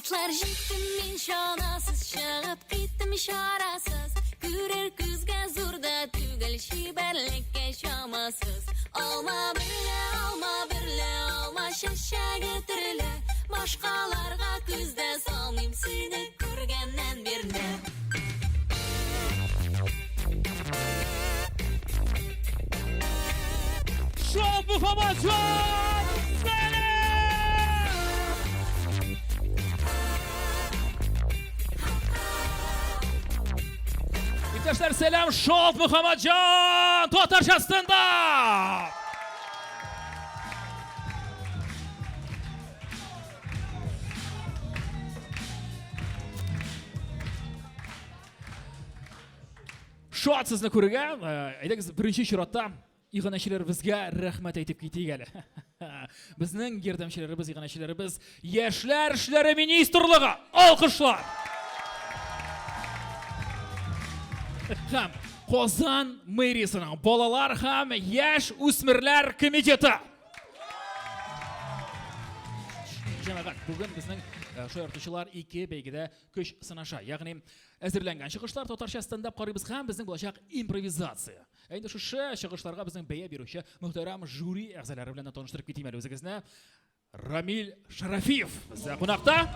Атлар җиктем мин чанасыз, чыгып киттем чарасыз. Күрер күзгә зур да түгел, чибәрлеккә чамасыз. Алма берлә, алма берлә, алма чәчәге төрле. Башкаларга күз дә салмыйм, сине күргәннән бирле. Шоу Мухаммаджан! Сәлам! Иптәшләр, сәлам! Шоу Мухаммаджан! Татарча стендап! Шат сезне күрергә. Әйдәгез, беренче чиратта иганәчеләребезгә рәхмәт әйтеп китик әле. Безнең ярдәмчеләребез, иганәчеләребез Яшьләр эшләре министрлыгы. Алкышлар! Һәм Казан мэриясенең балалар һәм яшь үсмерләр комитеты. Җәмәгать, бүген безнең шаяртучылар ике бәйгедә көч сынаша. Ягъни әзерләнгән чыгышлар татарча стендап карыйбыз һәм безнең булачак импровизация. Ә инде шушы чыгышларга безнең бәя бирүче мөхтәрәм жюри әгъзалары белән дә таныштырып китим әле үзегезне. Рамиль Шарафиев бездә кунакта.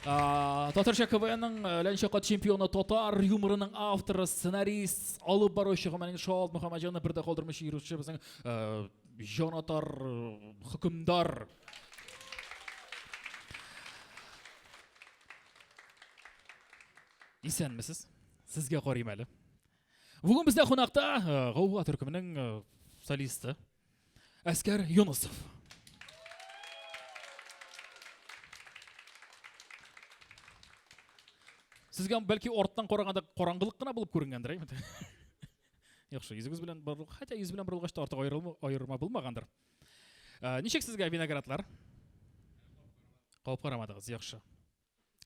Татарча КВНның Ләнчә кат чемпионы, татар юморының авторы, сценарист, алып баручы, гомумән Шалт Мөхәммәтҗанны бер дә калдырмыйча йөрүче безнең җанатар, хөкемдар. Исәнмесез. Сезгә карыйм әле. Бүген бездә кунакта Гауга төркеменең солисты Әскәр Юнусов. Сезгә бәлки арттан караганда караңгылык кына булып күренгәндер, әйме? Яхшы, йөзегез белән борыл, хотя йөз белән борылгач та артык аерылма, аерма булмагандыр. Ничек сезгә виноградлар? Кабып карамадыгыз, яхшы.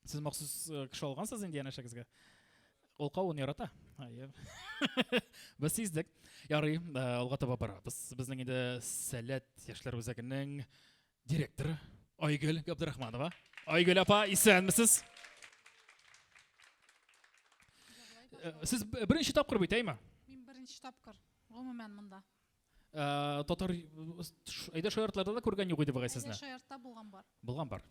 Сез махсус кеше алгансыз инде янәшәгезгә. Ул кавын ярата. Без сиздек. Ярый, алга таба барабыз. Безнең инде Сәләт яшьләр үзәгенең директоры Айгөл Габдрахманова. Айгөл апа, исәнмесез? Сез беренче тапкыр бит, әйме? Мин беренче тапкыр, гомумән монда. Татар әйдә шаяртларда да күргән юк иде бугай сезне. Әйдә шаяртта булган бар. Булган бар.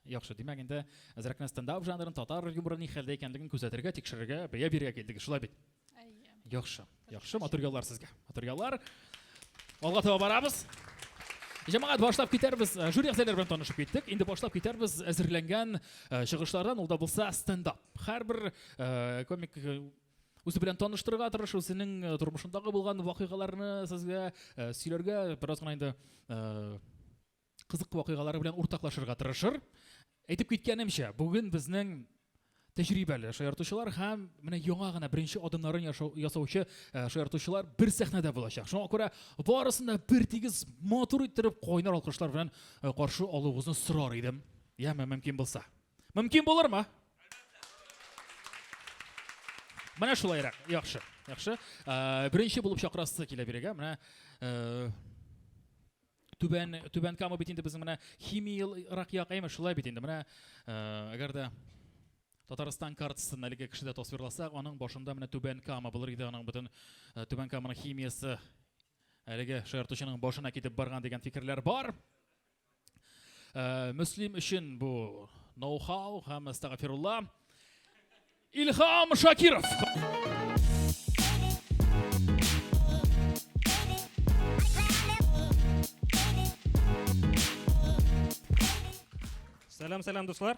Яхшы, димәк инде әзрәк кенә стендап жанрын, татар юморы ни хәлдә икәнлеген күзәтергә, тикшерергә, бәя бирергә килдегез, шулай бит? Әйе. Яхшы, яхшы, матур яллар сезгә. Матур яллар. Алга таба барабыз. Җәмәгать, башлап китәрбез. Жюри әгъзалары белән танышып киттек. Инде башлап китәрбез әзерләнгән чыгышлардан, ул да булса стендап. Һәрбер комик үзе белән таныштырырга тырыш, үзенең тормышындагы булган вакыйгаларны сезгә сөйләргә, бераз гына инде кызык вакыйгалары белән уртаклашырга тырышыр. Әйтеп киткәнемчә, бүген безнең тәҗрибәле шаяртучылар һәм менә яңа гына беренче адымнарын ясаучы шаяртучылар бер сәхнәдә булачак. Шуңа күрә барысын да бер тигез матур иттереп кайнар алкышлар белән каршы алуыгызны сорар идем. Яме, мөмкин булса. Мөмкин булырмы? Менә шулайрак. Яхшы. Яхшы. Беренче булып чакырасы килә бирегә. Менә Түбән Кама бит инде безнең менә химиярак як, әйме, шулай бит инде. Менә әгәр дә Татарстан картасын әлеге кешедә тасвирласак, аның башында менә Түбән Кама булыр иде, аның бөтен Түбән Каманың химиясе әлеге шаяртучының башына китеп барган дигән фикерләр бар. Мөслим өчен бу ноу-хау һәм астагфирулла. Илһам Шакиров. Сәлам, сәлам, дуслар.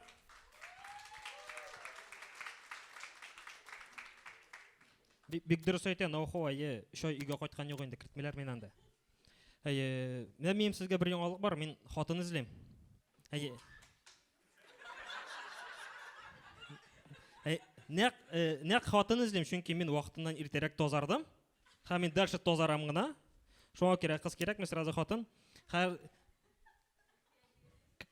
Бик дөрес әйтә, ноу-хау, әйе, өч ай өйгә кайткан юк инде, кертмиләр мине анда. Әйе, менә минем сезгә бер яңалык бар, мин хатын эзлим. Әйе. Нәкъ, нәкъ хатын эзлим, чөнки мин вакытыннан иртәрәк тазардым. Һәм мин дальше тазарам гына. Шуңа күрә кыз кирәкми, сразу хатын. Хәр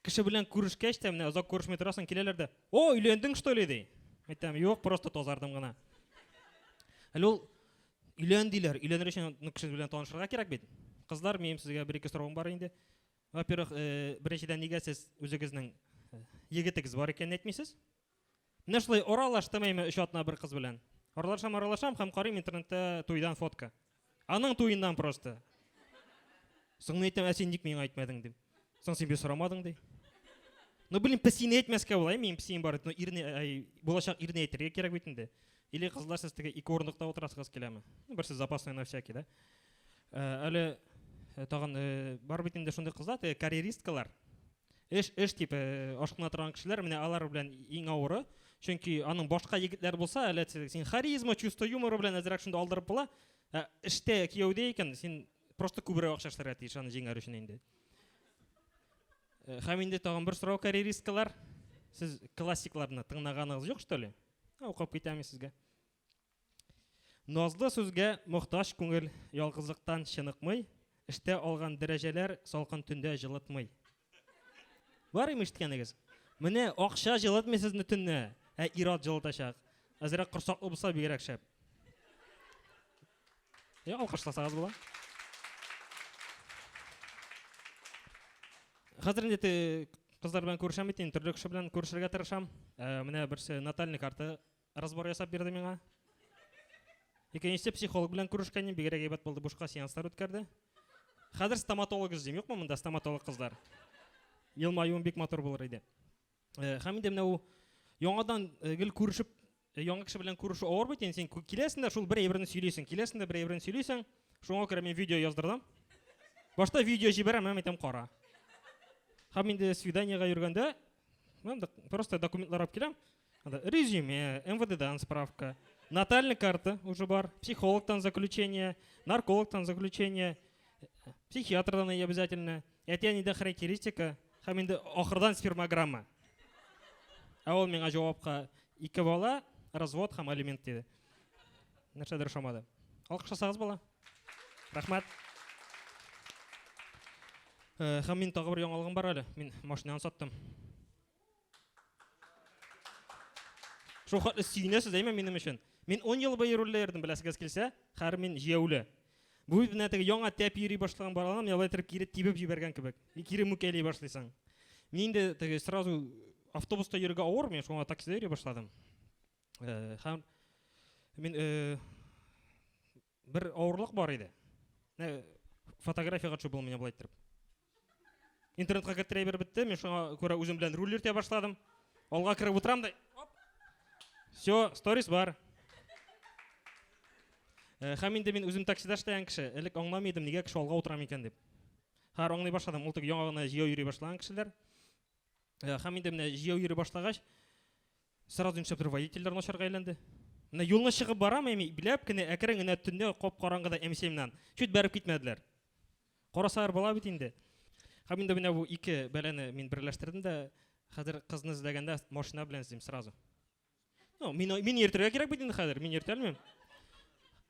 кеше белән күрешкәч тә, менә озак күрешми торасың, киләләр дә, "О, өйләндең, что ли?" ди. Әйтәм, "Юк, просто тазардым гына." Әле ул өйлән диләр. Өйләнер өчен ну, кеше белән танышырга кирәк бит. Кызлар, минем сезгә бер-ике соравым бар инде. Во-первых, э, беренчедән нигә сез үзегезнең э, егетегез бар икәнен әйтмисез? Менә шулай аралаштым әйме өч атна бер кыз белән. Аралашам, аралашам һәм карыйм интернетта туйдан фотка. Аның туеннан просто. Соң мин әйтәм, ә син ник миңа әйтмәдең дим. Соң син бит сорамадың ди. Ну, блин, песине әйтмәскә була, минем песием бар. Ну, ирне, әй, булачак ирне әйтергә кирәк бит инде. Или кызлар сез теге ике урындыкта утырасыгыз киләме? Ну, берсе запасной на всякий, да? Э, әле э, тагын э, бар бит инде шундый кызлар, теге карьеристкалар. Эш, эш дип ашкына торган кешеләр, менә алар белән иң авыры. Чөнки аның башка егетләр булса, әле син харизма, чувство юмора белән әзрәк шунда алдырып була. Ә эштә кияүдә икән, син просто күбрәк акча эшләргә тиеш аны җиңәр өчен инде. Һәм инде тагын бер сорау карьеристкалар. Сез классикларны тыңлаганыгыз юк, что ли? Укып китәм мин сезгә. Назлы сүзгә мохтаҗ күңел ялгызлыктан чыныкмый, эштә алган дәрәҗәләр салкын төндә җылытмый. Бар име ишеткәнегез? Менә акча җылытмый сезне төнлә, ә ир-ат җылытачак. Әзрәк корсаклы булса бигрәк шәп. Я, алкышласагыз була. Хәзер инде кызлар белән күрешәм бит инде, төрле кеше белән күрешергә тырышам. Ә, менә берсе натальный карта разбор ясап бирде миңа. Икенчесе психолог белән күрешкән идем, бигрәк әйбәт булды, бушка сеанслар үткәрде. Хәзер стоматолог эзлим, юкмы монда стоматолог кызлар? Елмаюым бик матур булыр иде. Э, һәм инде менә ул яңадан э, гел күрешеп, э, яңа кеше белән күрешү авыр бит инде, син киләсең дә шул бер әйберне сөйлисең, киләсең дә бер әйберне сөйлисең. Шуңа күрә мин видео яздырдым. Башта видео җибәрәм, һәм әйтәм, кара. Һәм инде свиданиега йөргәндә, просто документлар алып киләм. Анда резюме, МВДдан справка, натальная карта уже бар, психологтан заключение, наркологтан заключение, психиатрдан и обязательно, әти-әнидән характеристика, һәм инде ахырдан спермограмма. Ә ул миңа җавапка ике бала, развод һәм алимент диде. Нәрсәдер ошамады. Алкышласагыз була. Рәхмәт. Э, һәм мин тагы бер яңалыгым бар әле. Мин машинаны саттым. Шул хәтле сөенәсез, әйме, минем өчен. Мин 10 ел буе рульдә йөрдем, беләсегез килсә, хәер мин җияүле. Бу бит менә теге яңа тәп йөри башлаган баланы менә болай итеп кире тибеп җибәргән кебек. И кире мүкәли башлыйсың. Мин инде теге сразу автобуста йөрергә авыр, мин шуңа таксида йөри башладым. Э, һәм мин э, бер авырлык бар иде. Менә фотографиягә төшү булмый болай иттереп. Интернетка кертерә бер бетте, мин шуңа күрә үзем белән руль йөртә башладым. Алга кереп утырам да, оп. Все, сторис бар. Э, һәм инде мин үзем таксида эшләгән кеше, элек аңламый идем, нигә кеше алга утырам икән дип. Хәзер аңлый башладым, ул теге яңа гына җәяү йөри башлаган кешеләр. Э, һәм инде менә җәяү йөри башлагач, сразу нишләптер водительләр начарга әйләнде. Менә юлны чыгып барам, әми, биләп кенә, әкрен генә төнлә кап-караңгыда М7-нан. Чуть бәреп китмәделәр. Карасалар була бит инде. Һәм инде менә бу ике бәлане мин берләштердем дә, хәзер кызны эзләгәндә машина белән эзлим сразу. Ну, мин, мин йөртергә кирәк бит инде хәзер, мин йөртә алмыйм.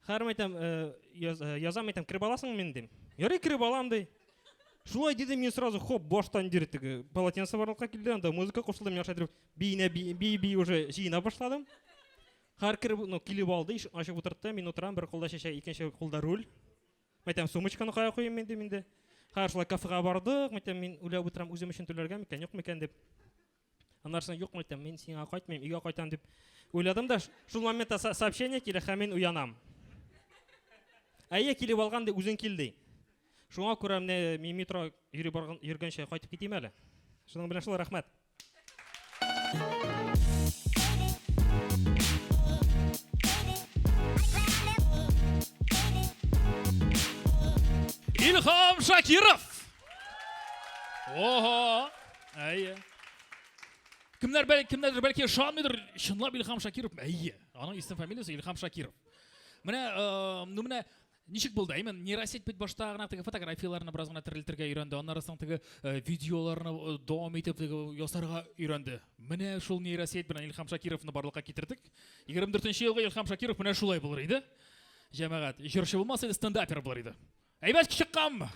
Хәзер әйтәм, э, яз, э, язам әйтәм, кереп аласыңмы мине дим. Ярый кереп алам ди. Шулай диде, мин сразу хоп, баштан дир теге полотенце барлыкка килде, анда музыка кушылды, мин ашай биенә би, би, би уже җыена башладым. Хәзер кереп, ну, килеп алды, ишекне ачып утыртты, мин утырам, бер кулда чәчәк, икенче кулда руль. Әйтәм, сумочканы кая куйыйм мин дим инде. Хәзер шулай кафега бардык, әйтәм, мин уйлап утырам, үзем өчен түләргә микән, юк микән дип. Аннан соң юк, әйтәм, мин сиңа кайтмыйм, өйгә кайтам дип уйладым да, шул моментта сообщение килә һәм мин уянам. Әйе, килеп алган ди, үзең кил ди. Шуңа күрә менә мин метро йөри барган йөргәнчә кайтып китим әле. Шуның белән шул, рәхмәт. Илһам Шакиров! Ого! Әйе. Кемнәр бәлки кемнәрдер бәлки ышанмыйдыр, чынлап Илһам Шакиров. Әйе, аның исем фамилиясе Илһам Шакиров. Менә, э, ну менә ничек булды? Әйме, нейросеть бит башта гына теге фотографияләрне бераз гына терелтергә өйрәнде. Аннары соң теге э, видеоларны э, дәвам итеп теге ясарга өйрәнде. Менә шул нейросеть белән Илһам Шакировны барлыкка китердек. 24 елгы Илһам Шакиров менә шулай булыр иде. Җәмәгать, җырчы булмас иде, стендапер булыр иде. Әйбәт чыкканмы?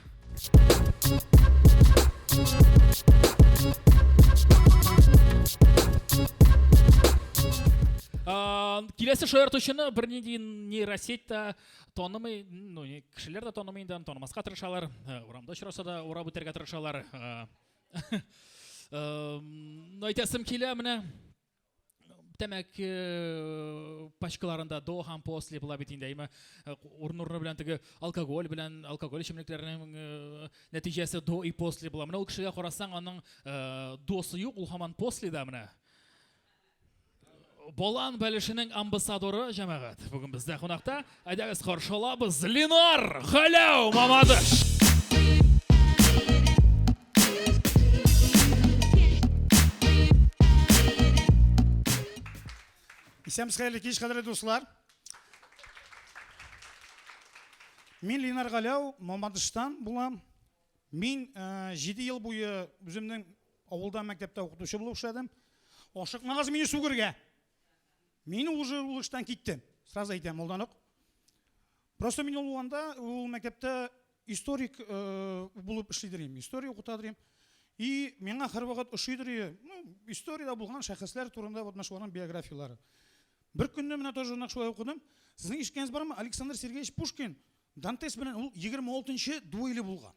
Киләсе шаяртучыны бернинди нейросеть та танымый, ну, кешеләр дә танымый инде, танымаска тырышалар. Урамда очраса да урап үтәргә тырышалар. Әйтәсем килә, менә тәмәке пачкаларында до һәм после була бит инде, әйме урын-урыны белән теге алкоголь белән алкоголь эчемлекләренең нәтиҗәсе до и после була. Менә ул кешегә карасаң, аның досы юк, ул һаман после да менә. Болан бәлешенең амбассадоры җәмәгать. Бүген бездә кунакта. Әйдәгез каршы алабыз Ленар Галәү Мамадыш. Исәнмесез, хәерле кич, кадерле дуслар. Мин Ленар Галәү, Мамадыштан булам. Мин 7 ел буе үземнең авылда мәктәптә укытучы булып эшләдем. Ашыкмагыз мине сүгергә. Мин уже ул эштән киттем. Сразу әйтәм, алдан ук. Просто мин ул булганда ул мәктәптә историк булып эшлидер идем. История укытадыр идем. И миңа һәрвакыт ошыйдыр иде. Ну, историядә булган шәхесләр турында вот менә шуларның биографияләре. Бер көнне менә тоже нәкъ шулай укыдым. Сезнең ишеткәнегез бармы? Александр Сергеевич Пушкин Дантес белән ул 26 дуэле булган.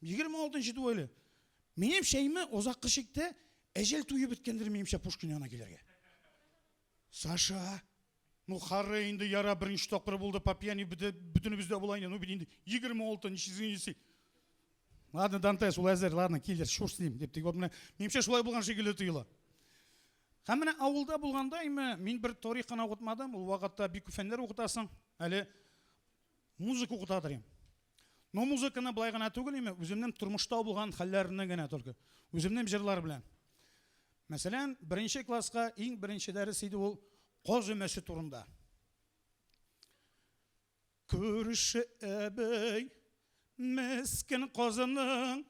26 дуэле. Минем шәйме озаккы чиктә әҗәл туе беткәндер минемчә Пушкин янына килергә. Саша, ну хары инде яра беренче тапкыр булды по пьяни бөтенебездә була инде, ну бит инде 26 ничек Ладно, Дантес, ул әзер, ладно, килер, шур с ним, дип тик вот менә минемчә шулай булган шикелле тоела. Һәм менә авылда булганда име, мин бер тарих кына укытмадым, ул вакытта бик күп фәннәр укытасың, әле музыка укытадыр идем. Но музыканы былай гына түгел име, үземнең тормышта булган хәлләрне генә только, үземнең җырлар белән. Мәсәлән, беренче класска иң беренче дәрес иде ул каз өмәсе турында. Күрше әбей мескен казының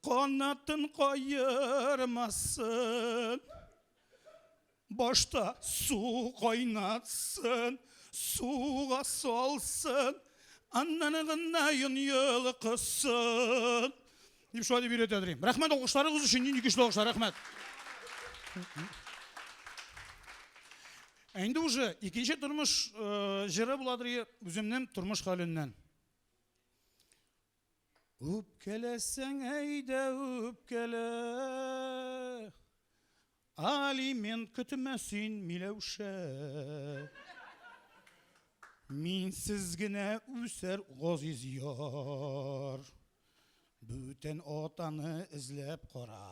канатын каермасын. Башта су кайнатсын, суга салсын, аннан гына йон йолкысын. Дип шулай дип өйрәтә дим. Рәхмәт алкышларыгыз өчен, нинди көчле алкышлар, рәхмәт. Ә инде уже икенче тормыш җыры буладыр үземнең тормыш хәленнән. Үпкәләсәң әйдә үпкәлә. Алимент көтмә син, Миләүшә. Минсез генә үсәр газиз яр. Бүтән атаны эзләп кара.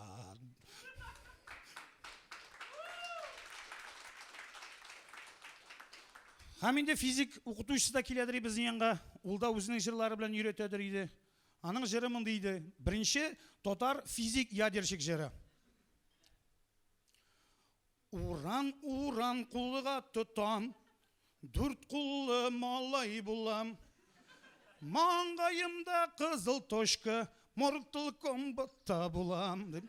Һәм инде физик укытучысы да киләдер безнең янга. Ул да үзенең җырлары белән өйрәтәдер иде. Аның җыры мондый иде. Беренче татар физик ядерщик җыры. Уран, уран кулга тотам, дүрт куллы малай булам. Маңгаемда кызыл точка, Mortal Kombat'та булам. Дип.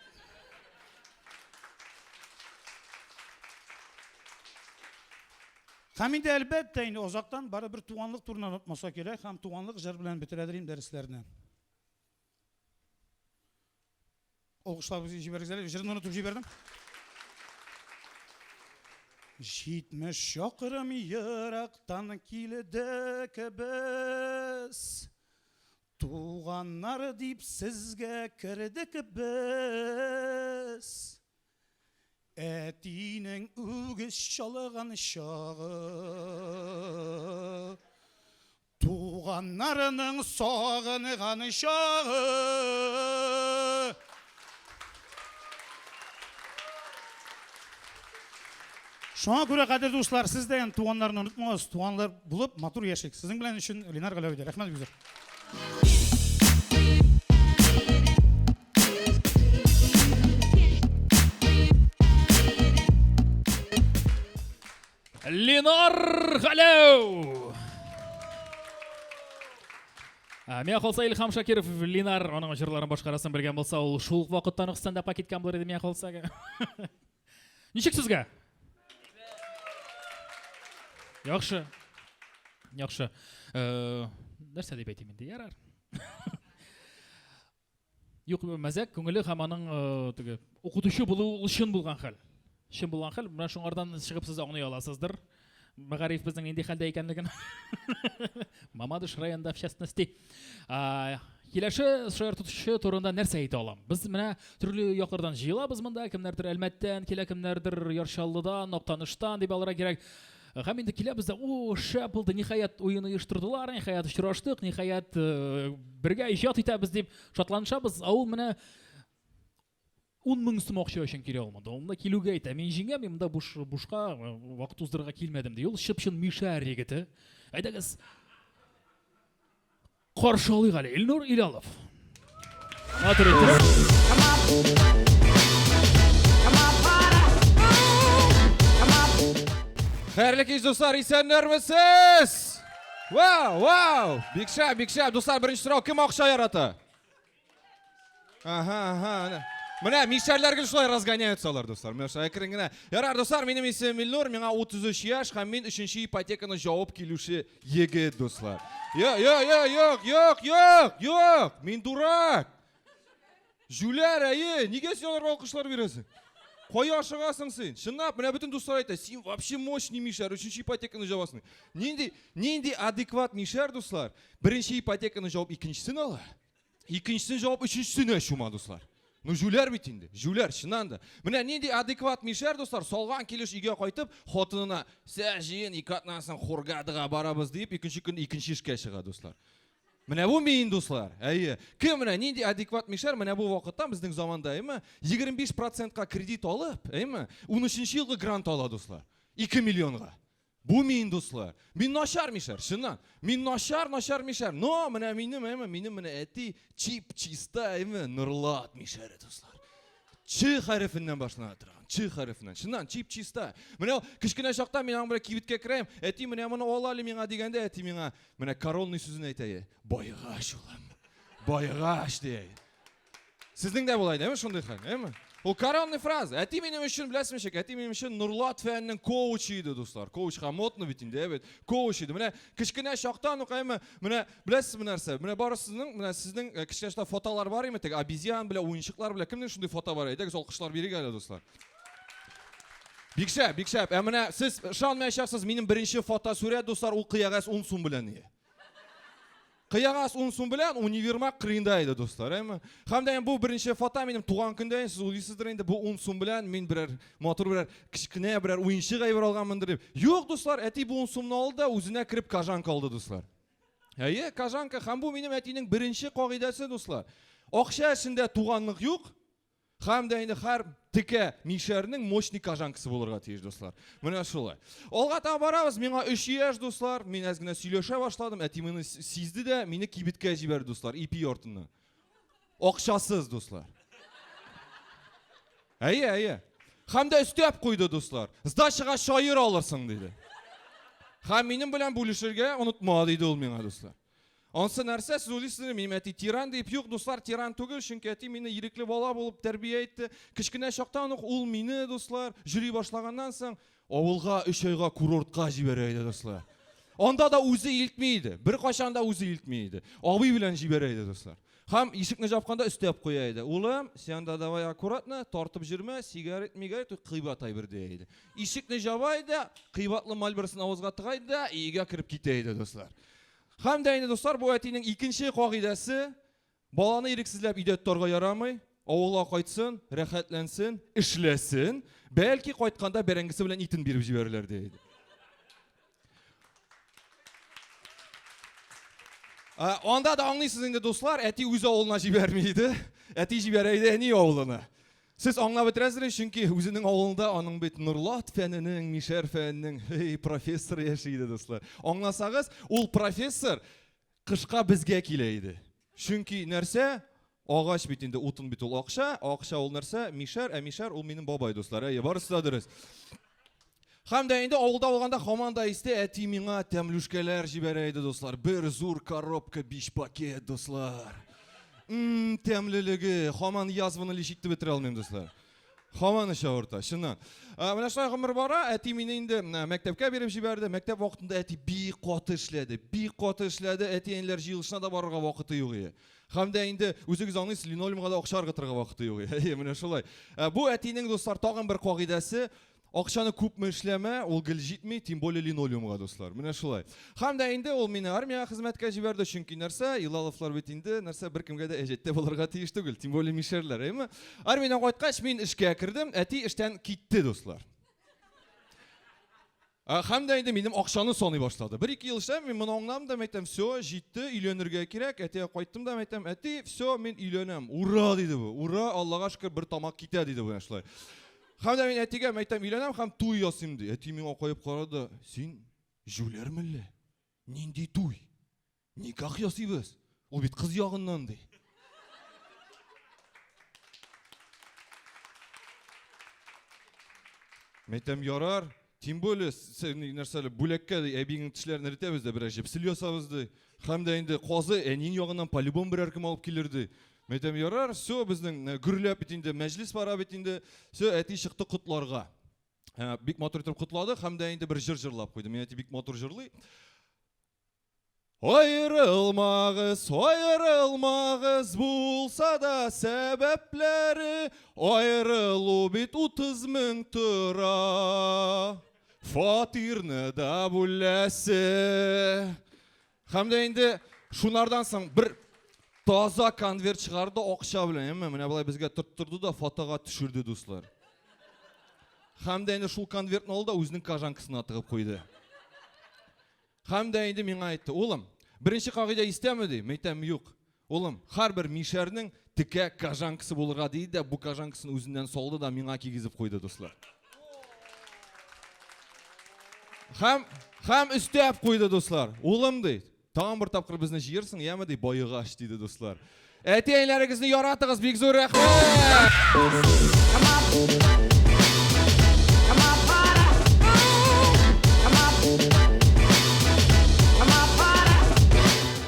Һәм инде әлбәттә инде озактан барыбер туганлык турында онытмаса кирәк һәм туганлык җыр белән бетерәдер инде дәресләрне. Алкышлап җибәрегез әле, җырны онытып җибәрдем. 70 чакрым ерактан килдек без. Туганнар дип сезгә кердек без. Әтинең үгез чалган чагы. Туганнарының сагынган чагы. Шуңа күрә, кадерле дуслар, сез дә туганнарны онытмагыз, туганлар булып матур яшик. Сезнең белән өчен Ленар Галәү иде. Рәхмәт бик зур. Ленар Галәү! Миңа калса Илһам Шакиров Ленар аның җырларын башкарасын белгән булса, ул шул ук вакыттан ук стендапка киткән булыр иде миңа калса. Ничек сезгә? Яхшы. Яхшы. Э, нәрсә дип әйтим инде, ярар. Юк, мәзәк күңеле һәм аның э, теге укытучы булу ул чын булган хәл. Чын булган хәл, менә шуңардан чыгып сез аңлый аласыздыр. Мәгариф безнең нинди хәлдә икәнлеген. Мамадыш районында, в частности. Киләше шаяртучы турында нәрсә әйтә алам? Без менә төрле яклардан җыелабыз монда, кемнәрдер Әлмәттән килә, кемнәрдер Яр Чаллыдан, Актаныштан дип алырга кирәк. Һәм инде киләбез дә, о, шәп булды, ниһаять уен оештырдылар, ниһаять очраштык, ниһаять э, бергә иҗат итәбез дип шатланышабыз. Ә ул менә 10 мең сум акча өчен килә ул монда. Ул монда килүгә әйтә, мин җиңәм, мин монда буш, бушка э, вакыт уздырырга килмәдем ди. Ул чып-чын мишәр егете. Әйдәгез, каршы алыйк әле Илнур Илалов. Матур итеп. Хәерле кич, дуслар, исәннәрмесез? Вау, вау! Бик шәп, бик шәп. Дуслар, беренче сорау, кем акча ярата? Ага, ага. Менә. Менә мишәрләр гел шулай разгоняются алар, дуслар. Менә шулай әкрен генә. Ярар, дуслар, минем исемем Илнур, миңа 33 яшь һәм мин өченче ипотеканы җавып килүче егет, дуслар. Йо, йо, йо, юк, юк, юк, юк, мин дурак. Җүләр, әйе, нигә син аларга алкышлар бирәсең? Кая ашыгасың син? Чынлап, менә бөтен дуслар әйтә, син вообще мощный мишәр, өченче ипотеканы җавасың. Нинди, нинди адекват мишәр, дуслар? Беренче ипотеканы җавып, икенчесен ала. Икенчесен җавап өченчесенә чума, дуслар. Ну, җүләр бит инде, җүләр, чыннан да. Менә нинди адекват мишәр, дуслар, салган килеш өйгә кайтып, хатынына, сә җыен, ике атнадан соң Хургадага барабыз дип, икенче көн икенче эшкә чыга, дуслар. Менә бу мин, дуслар. Әйе. Кем менә нинди адекват мишәр менә бу вакытта безнең заманда, әйме, 25 процентка кредит алып, әйме, 13 елгы грант ала, дуслар. 2 миллионга. Бу мин, дуслар. Мин начар мишәр, чыннан. Мин начар, начар мишәр. Но менә минем, әйме, минем менә әти чип чиста, әйме, Нурлат мишәре, дуслар. Ч хәрефеннән башлана торган, Ч хәрефеннән. Чыннан, чип чиста. Менә ул кечкенә чакта мин аның белән кибеткә керәм, әти менә моны ал әле миңа дигәндә, әти миңа менә коронный сүзен әйтә, баегач, улым. Баегач, ди. Сезнең дә була иде, әйме, шундый хәл, әйме? Ул коронный фраза. Әти минем өчен, беләсезме ничек, әти минем өчен Нурлат фәненең коучы иде, дуслар. Коучка модно бит инде, әйбәт. Коуч иде. Менә кечкенә чактан ук, әйме, менә беләсезме нәрсә? Менә барысының, менә сезнең э, кечкенә чакта фотолар бар име, теге обезьян белән, уенчыклар белән. Кемнең шундый фото бар? Әйдәгез, алкышлар бирик әле, дуслар. Бик шәп, бик шәп. Ә менә сез ышанмаячаксыз, минем беренче фотосурәт, дуслар, ул кыягаз 10 сум белән ие. Кыягаз 10 сум белән универмаг кырыенда иде, дуслар, әйме? Һәм дә бу беренче фото минем туган көндә, сез уйлыйсыздыр инде, бу 10 сум белән мин берәр матур берәр кечкенә берәр уенчык әйбер алганмындыр дип. Юк, дуслар, әти бу 10 сумны алды да үзенә кереп кожанка алды, дуслар. Әйе, кожанка һәм бу минем әтинең беренче кагыйдәсе, дуслар. Акча эшендә туганлык юк, Һәм дә инде һәр текә мишәрнең мощный кожанкасы булырга тиеш, дуслар. Менә шулай. Алга таба барабыз. Миңа 3 яшь, дуслар. Мин әз генә сөйләшә башладым. Әти моны сизде дә, мине кибеткә җибәрде, дуслар, ипи йортына. Акчасыз, дуслар. Әйе, әйе. Һәм дә өстәп куйды, дуслар. Сдачага чаер алырсың, диде. Һәм минем белән бүлешергә онытма, диде ул миңа, дуслар. Ансы нәрсә, сез уйлыйсыз, минем әти тиран дип. Юк, дуслар, тиран түгел, чөнки әти мине ирекле бала булып тәрбия итте. Кечкенә чактан ук ул мине, дуслар, йөри башлаганнан соң, авылга өч айга курортка җибәрә иде, дуслар. Анда да үзе илтми иде. Беркайчан да үзе илтми иде. Абый белән җибәрә иде, дуслар. Һәм ишекне жапканда өстәп куя иде. Улым, син анда давай аккуратно, тартып җөрмә, сигарет, мигарет, кыйбат әйбер дия иде. Ишекне жаба иде, кыйбатлы Мальборосын авызга тыга иде дә, өйгә кереп китә иде, дуслар. Һәм дә инде, дуслар, бу әтинең икенче кагыйдәсе, баланы ирексезләп өйдә тотарга ярамый, авылга кайтсын, рәхәтләнсен, эшләсен, бәлки кайтканда бәрәңгесе белән итен биреп җибәрерләр, ди иде. Анда да аңлыйсыз инде, дуслар, әти үз авылына җибәрми иде. Әти җибәрә иде әни авылына. Сез аңлап бетерәсез, чөнки үзенең авылында аның бит Нурлат фәненең, мишәр фәненең, эй, профессор яши иде, дуслар. Аңласагыз, ул профессор кышка безгә килә иде. Чөнки нәрсә? Агач бит инде, утын бит ул акча, акча ул нәрсә? Мишәр, ә мишәр ул минем бабай, дуслар. Әйе, барысы да дөрес. Һәм дә инде авылда булганда һаман да истә, әти миңа тәмлүшкәләр җибәрә иде, дуслар. Бер зур коробка, биш пакет, дуслар. Мм, тәмлелеге, һаман язваны лечить итеп бетерә алмыйм, дуслар. Һаман эч авырта, чыннан. Менә шулай гомер бара, әти мине инде мәктәпкә биреп җибәрде. Мәктәп вакытында әти бик каты эшләде, бик каты эшләде. Әти-әниләр җыелышына да барырга вакыты юк иде. Һәм дә инде үзегез аңлыйсыз, линолеумга да акча ыргытырга вакыты юк иде. Әйе, менә шулай. Бу әтинең, дуслар, тагын бер кагыйдәсе, Акчаны күпме эшләмә, ул гел җитми, тем более линолеумга, дуслар. Менә шулай. Һәм дә инде ул мине армиягә хезмәткә җибәрде, чөнки нәрсә, Илаловлар бит инде, нәрсә, беркемгә дә әҗәттә булырга тиеш түгел, тем более мишәрләр, әйеме? Армиядән кайткач, мин эшкә кердем, әти эштән китте, дуслар. Һәм дә инде минем акчаны саный башлады. Бер-ике ел эшләп, мин моны аңладым да, әйтәм, все, җитте, өйләнергә кирәк. Әтигә кайттым да, әйтәм, әти, все, мин өйләнәм. Ура, диде бу. Ура, Аллага шөкер, бер тамак китә, диде бу, шулай. Һәм дә мин әтигә әйтәм, өйләнәм һәм туй ясыйм, ди. Әти миңа каеп карады, син җүләр мәллә? Нинди туй? Никах ясыйбыз. Ул бит кыз ягыннан, ди. Мәйтәм, ярар, тем более, нәрсәле, бүләккә ди, әбиеңнең тешләрен эретәбез дә, берәр җепсел ясабыз, ди. Һәм дә инде казы әниең ягыннан по-любому берәр кем алып килер, ди. Мәйтәм, ярар, все, безнең э, гөрләп бит инде мәҗлес бара бит инде. Все, әти чыкты котларга. Э, бик матур итеп котлады һәм дә инде бер җыр җырлап куйды. Мин әти бик матур җырлый. Аерылмагыз, аерылмагыз, булса да сәбәпләре, аерылу бит 30 мең тора. Фатирны да бүләсе. Һәм дә инде шунардан соң бер таза конверт чыгарды акча белән, әмма менә болай безгә тоттырды да фотога төшерде, дуслар. Һәм дә инде шул конвертны алды да үзенең кожанкасына тыгып куйды. Һәм дә инде миңа әйтте, улым, беренче кагыйдә истәме ди? Мин әйтәм, юк. Улым, һәрбер мишәрнең текә кожанкасы булырга диде дә, бу кожанкасын үзеннән салды да миңа кигезеп куйды, дуслар. Һәм, һәм өстәп куйды, дуслар. Улым, ди, тагын бер тапкыр безне җыерсың, яме, ди, баегач, диде, дуслар. Әти-әниләрегезне яратыгыз, бик зур рәхмәт!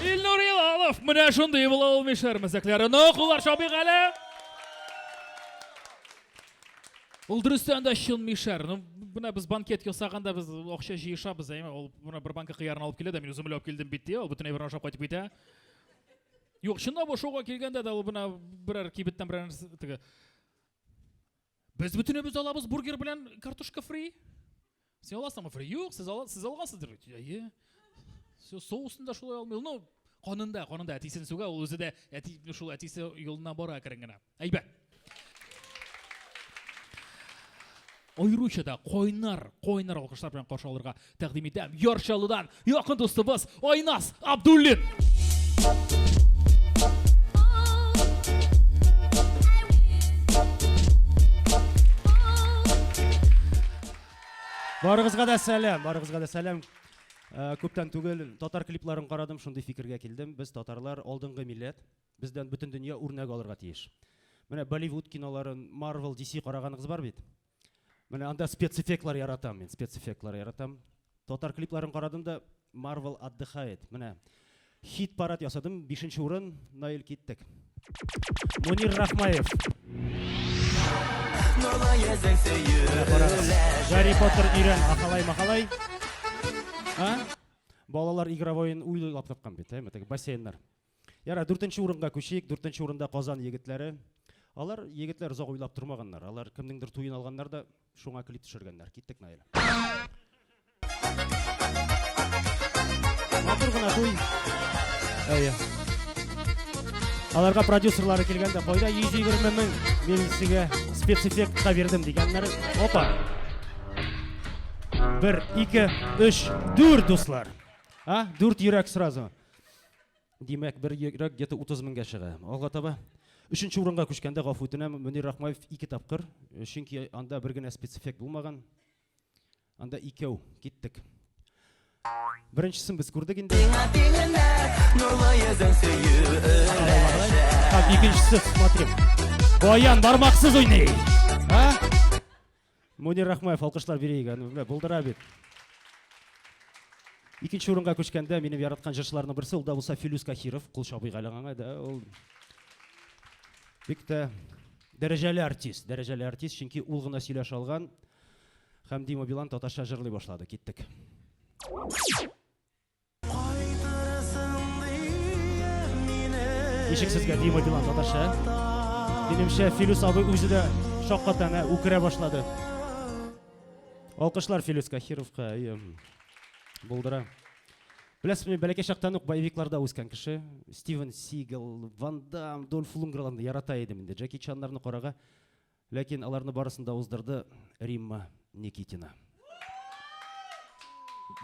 Илнур Илалов, менә шундый була ул мишәр мәзәкләре. Ну, куллар чабыйк әле. Ул дөрестән дә чын мишәр. Ну, менә без банкет ясаганда без акча җыешабыз, әйме? Ул менә бер банка кыярын алып килә дә, мин үзем алып килдем бит, ди. Ул бөтен әйберне ашап кайтып китә. Юк, чынлап ашауга килгәндә дә ул менә берәр кибеттән берәр нәрсә теге. Без бөтенебез алабыз бургер белән картошка фри. Син аласыңмы фри? Юк, сез ала, сез алгансыздыр бит. Әйе. Все, соусын да шулай алмый. Ну, канында, канында әтисен сүгә, ул үзе дә әти шул әтисе юлына бара әкрен генә. Әйбәт. Аеруча да кайнар, кайнар алкышлар белән каршы алырга тәкъдим итәм. Яр Чаллыдан якын дустыбыз Айназ Абдуллин. Барыгызга да сәлам, барыгызга да сәлам. Э, күптән түгел татар клипларын карадым, шундый фикергә килдем. Без татарлар алдынгы милләт. Бездән бөтен дөнья үрнәк алырга тиеш. Менә Болливуд киноларын, Marvel, DC караганыгыз бар бит. Менә анда спецэффектлар яратам мин, спецэффектлар яратам. Татар клипларын карадым да, Marvel отдыхает. Менә хит парад ясадым, бишенче урын, Наил киттек. Мунир Рахмаев. Гарри Поттер өйрән, ахалай махалай. А? Балалар игровойын уйлап тапкан бит, әйме, теге бассейннар. Ярар, дүртенче урынга күчик. Дүртенче урында Казан егетләре. Алар егетләр озак уйлап тормаганнар. Алар кемнеңдер туен алганнар да шуңа клип төшергәннәр. Киттек, Наил. Матур гына туй. Әйе. Аларга продюсерлары килгәндә, кайда 120 мең мин сезгә спецэффектка бирдем дигәннәр. Опа. Бер, ике, өч, дүрт, дуслар. А, дүрт йөрәк сразу. Димәк, бер йөрәк где-то 30 меңгә чыга. Алга таба. Өченче урынга күчкәндә, гафу үтенәм, Мөнир Рахмаев ике тапкыр, э, чөнки анда бер генә спецэффект булмаган. Анда икәү киттек. Беренчесен без күрдек инде. Так, икенчесе, смотри. Баян бармаксыз уйный. А? Мөнир Рахмаев, алкышлар бирик, аны менә булдыра бит. Икенче урынга күчкәндә минем яраткан җырчыларның берсе, ул да булса Филүс Кахиров, кул чабыйк әле аңа да, ул бик тә Дәрәҗәле артист, дәрәҗәле артист, чөнки ул гына сөйләшә алган. Һәм Дима Билан татарча җырлый башлады. Киттек. Ничек сезгә Дима Билан татарча? Минемчә, Филүс абый үзе дә шакката, әнә, үкерә башлады. Алкышлар Филүс Кахировка, әйе. Булдыра. Беләсезме, мин бәләкәй чактан ук боевикларда үскән кеше. Стивен Сигал, Ван Дам, Дольф Лунгреларны ярата идем инде. Джеки Чаннарны карага. Ләкин аларны барысын да уздырды Римма Никитина.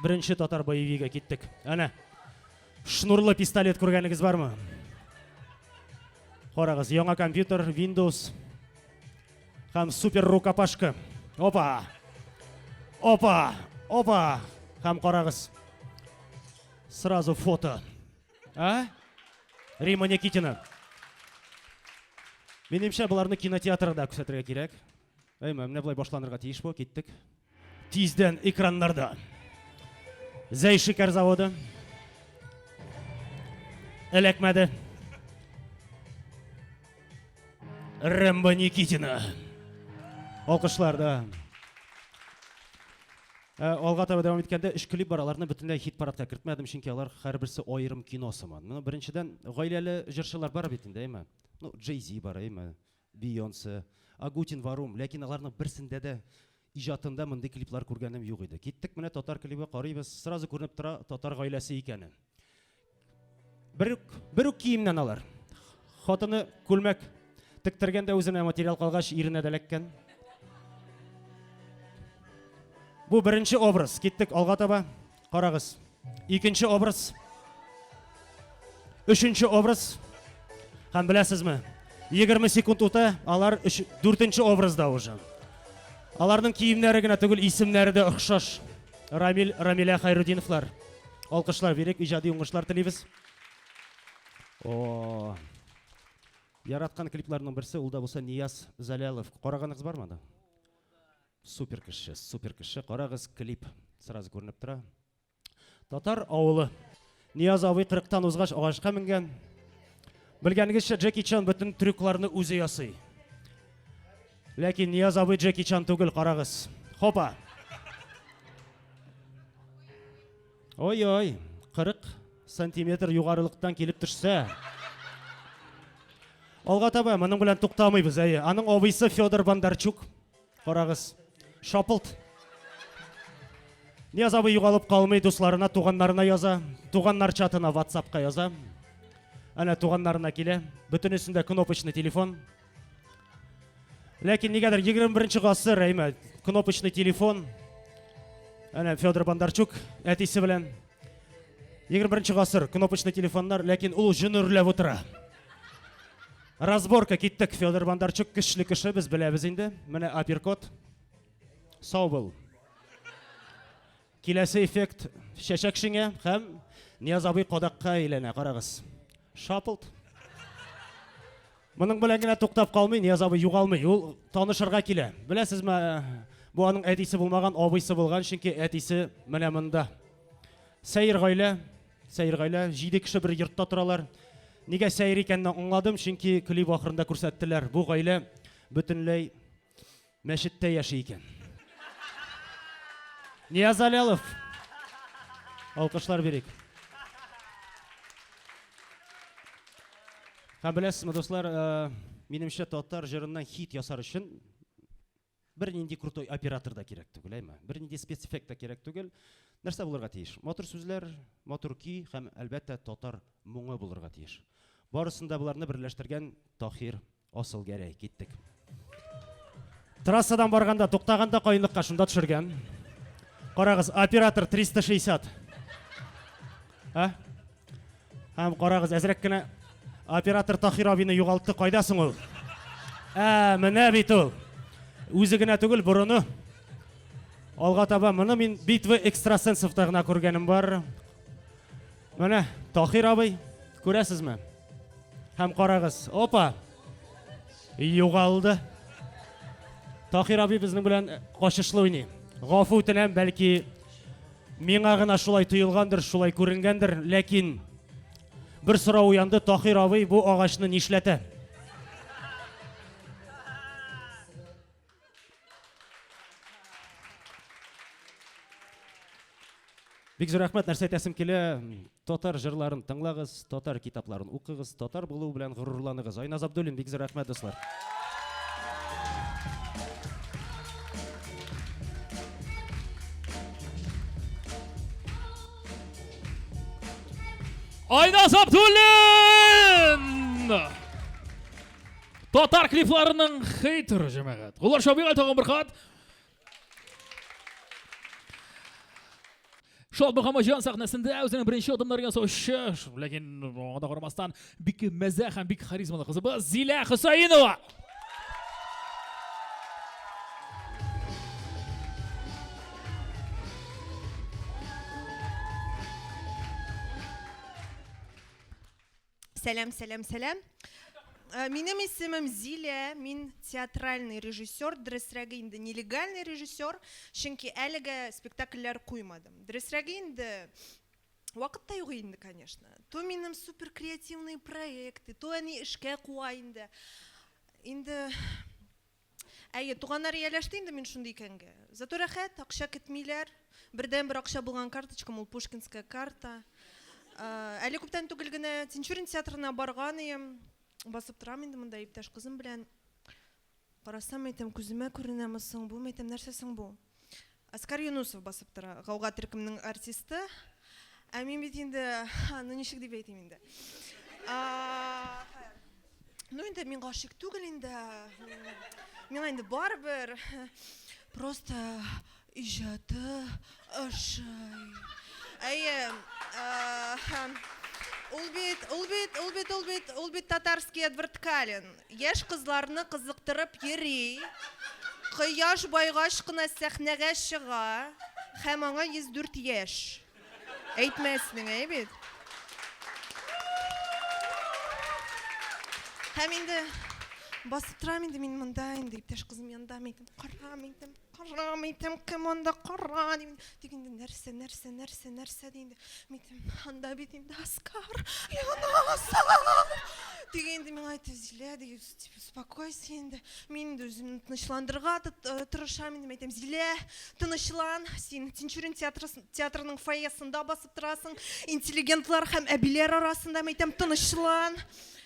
Беренче татар боевигы киттек. Әнә. Шнурлы пистолет күргәнегез бармы? Карагыз, яңа компьютер, Windows һәм супер рукопашка. Опа! Опа! Опа! Һәм карагыз. Сразу фото. А? Римма Никитина. Минемчә, боларны кинотеатрда күрсәтергә кирәк. Әйме, менә болай башланырга тиеш бу, киттек. Тиздән экраннарда. Зәй шикәр заводы. Эләкмәде. Рэмбо Никитина. Алкышлар да. Ә, алга таба дәвам иткәндә өч клип бар, аларны бөтенләй хит-парадка кертмәдем, чөнки алар һәрберсе аерым кино сыман. Моны беренчедән гаиләле җырчылар бар бит инде, әйме? Ну, Джей-Зи бар, әйме? Бейонсе, Агутин, Варум, ләкин аларның берсендә дә иҗатында мондый клиплар күргәнем юк иде. Киттек менә татар клибы карыйбыз, сразу күренеп тора татар гаиләсе икәне. Бер үк, бер үк киемнән алар. Хатыны күлмәк тектергән дә үзенә материал калгач, иренә дә эләккән. Бу беренче образ. Киттек алга таба. Карагыз. Икенче образ. Өченче образ. Һәм беләсезме? 20 секунд үтә, алар өч, дүртенче образда уже. Аларның киемнәре генә түгел, исемнәре дә охшаш. Рамил, Рамилә Хайрудиновлар. Алкышлар бирик, иҗади уңышлар телибез. О, яраткан клипларның берсе, ул да булса Нияз Залялов. Караганыгыз бармы аны? Супер кеше, супер кеше. Карагыз, клип сразу күренеп тора. Татар авылы. Нияз абый 40-тан узгач агачка менгән. Белгәнегезчә, Джеки Чан бөтен трюкларны үзе ясый. Ләкин Нияз абый Джеки Чан түгел, карагыз. Хопа! Ой-ой, 40 сантиметр югарылыктан килеп төшсә. Алга таба моның белән туктамыйбыз, әйе. Аның абыйсы Федор Бондарчук. Карагыз. Шапылт. Нияз абый югалып калмый, дусларына, туганнарына яза. Туганнар чатына WhatsApp-ка яза. Әнә туганнарына килә. Бөтенесендә кнопочный телефон. Ләкин нигәдер 21 гасыр, әйме, кнопочный телефон. Әнә Федор Бондарчук әтисе белән. 21 гасыр, кнопочный телефоннар, ләкин ул җон өрләп утыра. Разборка киттек. Федор Бондарчук көчле кеше, без беләбез инде. Менә апперкот. Сау бул. Киләсе эффект чәчәк шиңә һәм Нияз абый кадакка әйләнә, карагыз. Шапылт. Моның белән генә туктап калмый, Нияз абый югалмый. Ул танышырга килә. Беләсезме, бу аның әтисе булмаган, абыйсы булган, чөнки әтисе менә монда. Сәер гаилә, сәер гаилә, җиде кеше бер йортта торалар. Нигә сәер икәнен аңладым, чөнки клип ахырында күрсәттеләр. Бу гаилә бөтенләй Мәчеттә яши икән. Нияз Алялов. Алкышлар бирик. Һәм беләсезме, дуслар, э, минемчә татар җырыннан хит ясар өчен бернинди крутой оператор да кирәк түгел, әйме? Бернинди спецэффект та кирәк түгел. Нәрсә булырга тиеш? Матур сүзләр, матур көй һәм, әлбәттә, татар моңы булырга тиеш. Барысын да боларны берләштергән Таһир Асылгәрәй, киттек. Трассадан барганда, туктаганда каенлыкка шунда төшергән. Карагыз, оператор 360. А? Һәм карагыз, әзрәк кенә оператор Тахир абины югалтты. Кайда соң ул? Ә, менә бит ул. Үзе генә түгел, борыны. Алга таба моны мин битвы экстрасенсовта гына күргәнем бар. Менә Тахир абый, күрәсезме? Һәм карагыз, опа! Югалды. Тахир абый безнең белән качышлы уйный. Гафу үтенәм, бәлки миңа гына шулай тоелгандыр, шулай күренгәндер, ләкин бер сорау уянды, Тахир абый бу агачны нишләтә? Бик зур рәхмәт, нәрсә әйтәсем килә, татар җырларын тыңлагыз, татар китапларын укыгыз, татар булу белән горурланыгыз. Айназ Абдуллин, бик зур рәхмәт, дуслар. Айназ Абдуллин! Татар клипларының хейтеры җәмәгать. Куллар чабыйк тагын бер кат. Шат Мөхәммәтҗан сәхнәсендә үзенең беренче адымнарын ясаучы, ләкин аңа да карамастан бик мәзәк һәм бик харизмалы кызыбыз Зилә Хөсәенова. Сәлам, сәлам, сәлам. Э, минем исемем Зилә, мин театральный режиссер, дөресрәге инде нелегальный режиссер, чөнки әлегә спектакльләр куймадым. Дөресрәге инде вакыт та юк инде, конечно. То минем супер креативные проекты, то әни эшкә куа инде. Инде Әйе, туганнар ияләште инде мин шундый икәнгә. Зато рәхәт, акча кетмиләр. Бердәнбер акча булган карточкам ул Пушкинская карта. Әле күптән түгел генә Тинчурин театрына барган идем. Басып торам инде монда иптәш кызым белән. Карасам, әйтәм, күземә күренәме соң бу, әйтәм, нәрсә соң бу? Оскар Юнусов басып тора, Гауга төркемнең артисты. Ә мин бит инде, ну ничек дип әйтим инде. Ну инде мин гашыйк түгел инде. Миңа инде барыбер. Просто иҗаты ошый. Әйе, ул бит, ул бит, ул бит, ул бит, ул бит татарский Эдвард Каллен. Яшь кызларны кызыктырып йөри. Кояш байгач кына сәхнәгә чыга һәм аңа 104 яшь. Әйтмәснең, әй бит. Һәм инде басып торам инде мин монда инде иптәш кызым янында, мин әйтәм, кара, мин әйтәм, Кара, мин әйтәм, кем анда, кара, дим. Тик инде нәрсә, нәрсә, нәрсә, нәрсә ди инде. Мин әйтәм, анда бит инде Оскар Юнусов. Тик инде миңа әйтте, Зилә, ди, типа, успокойся инде. Мин инде үземне тынычландырырга э, тырышам инде. Мин әйтәм, Зилә, тынычлан, син Тинчурин театрының фойесында басып торасың, интеллигентлар һәм әбиләр арасында, мин әйтәм, тынычлан.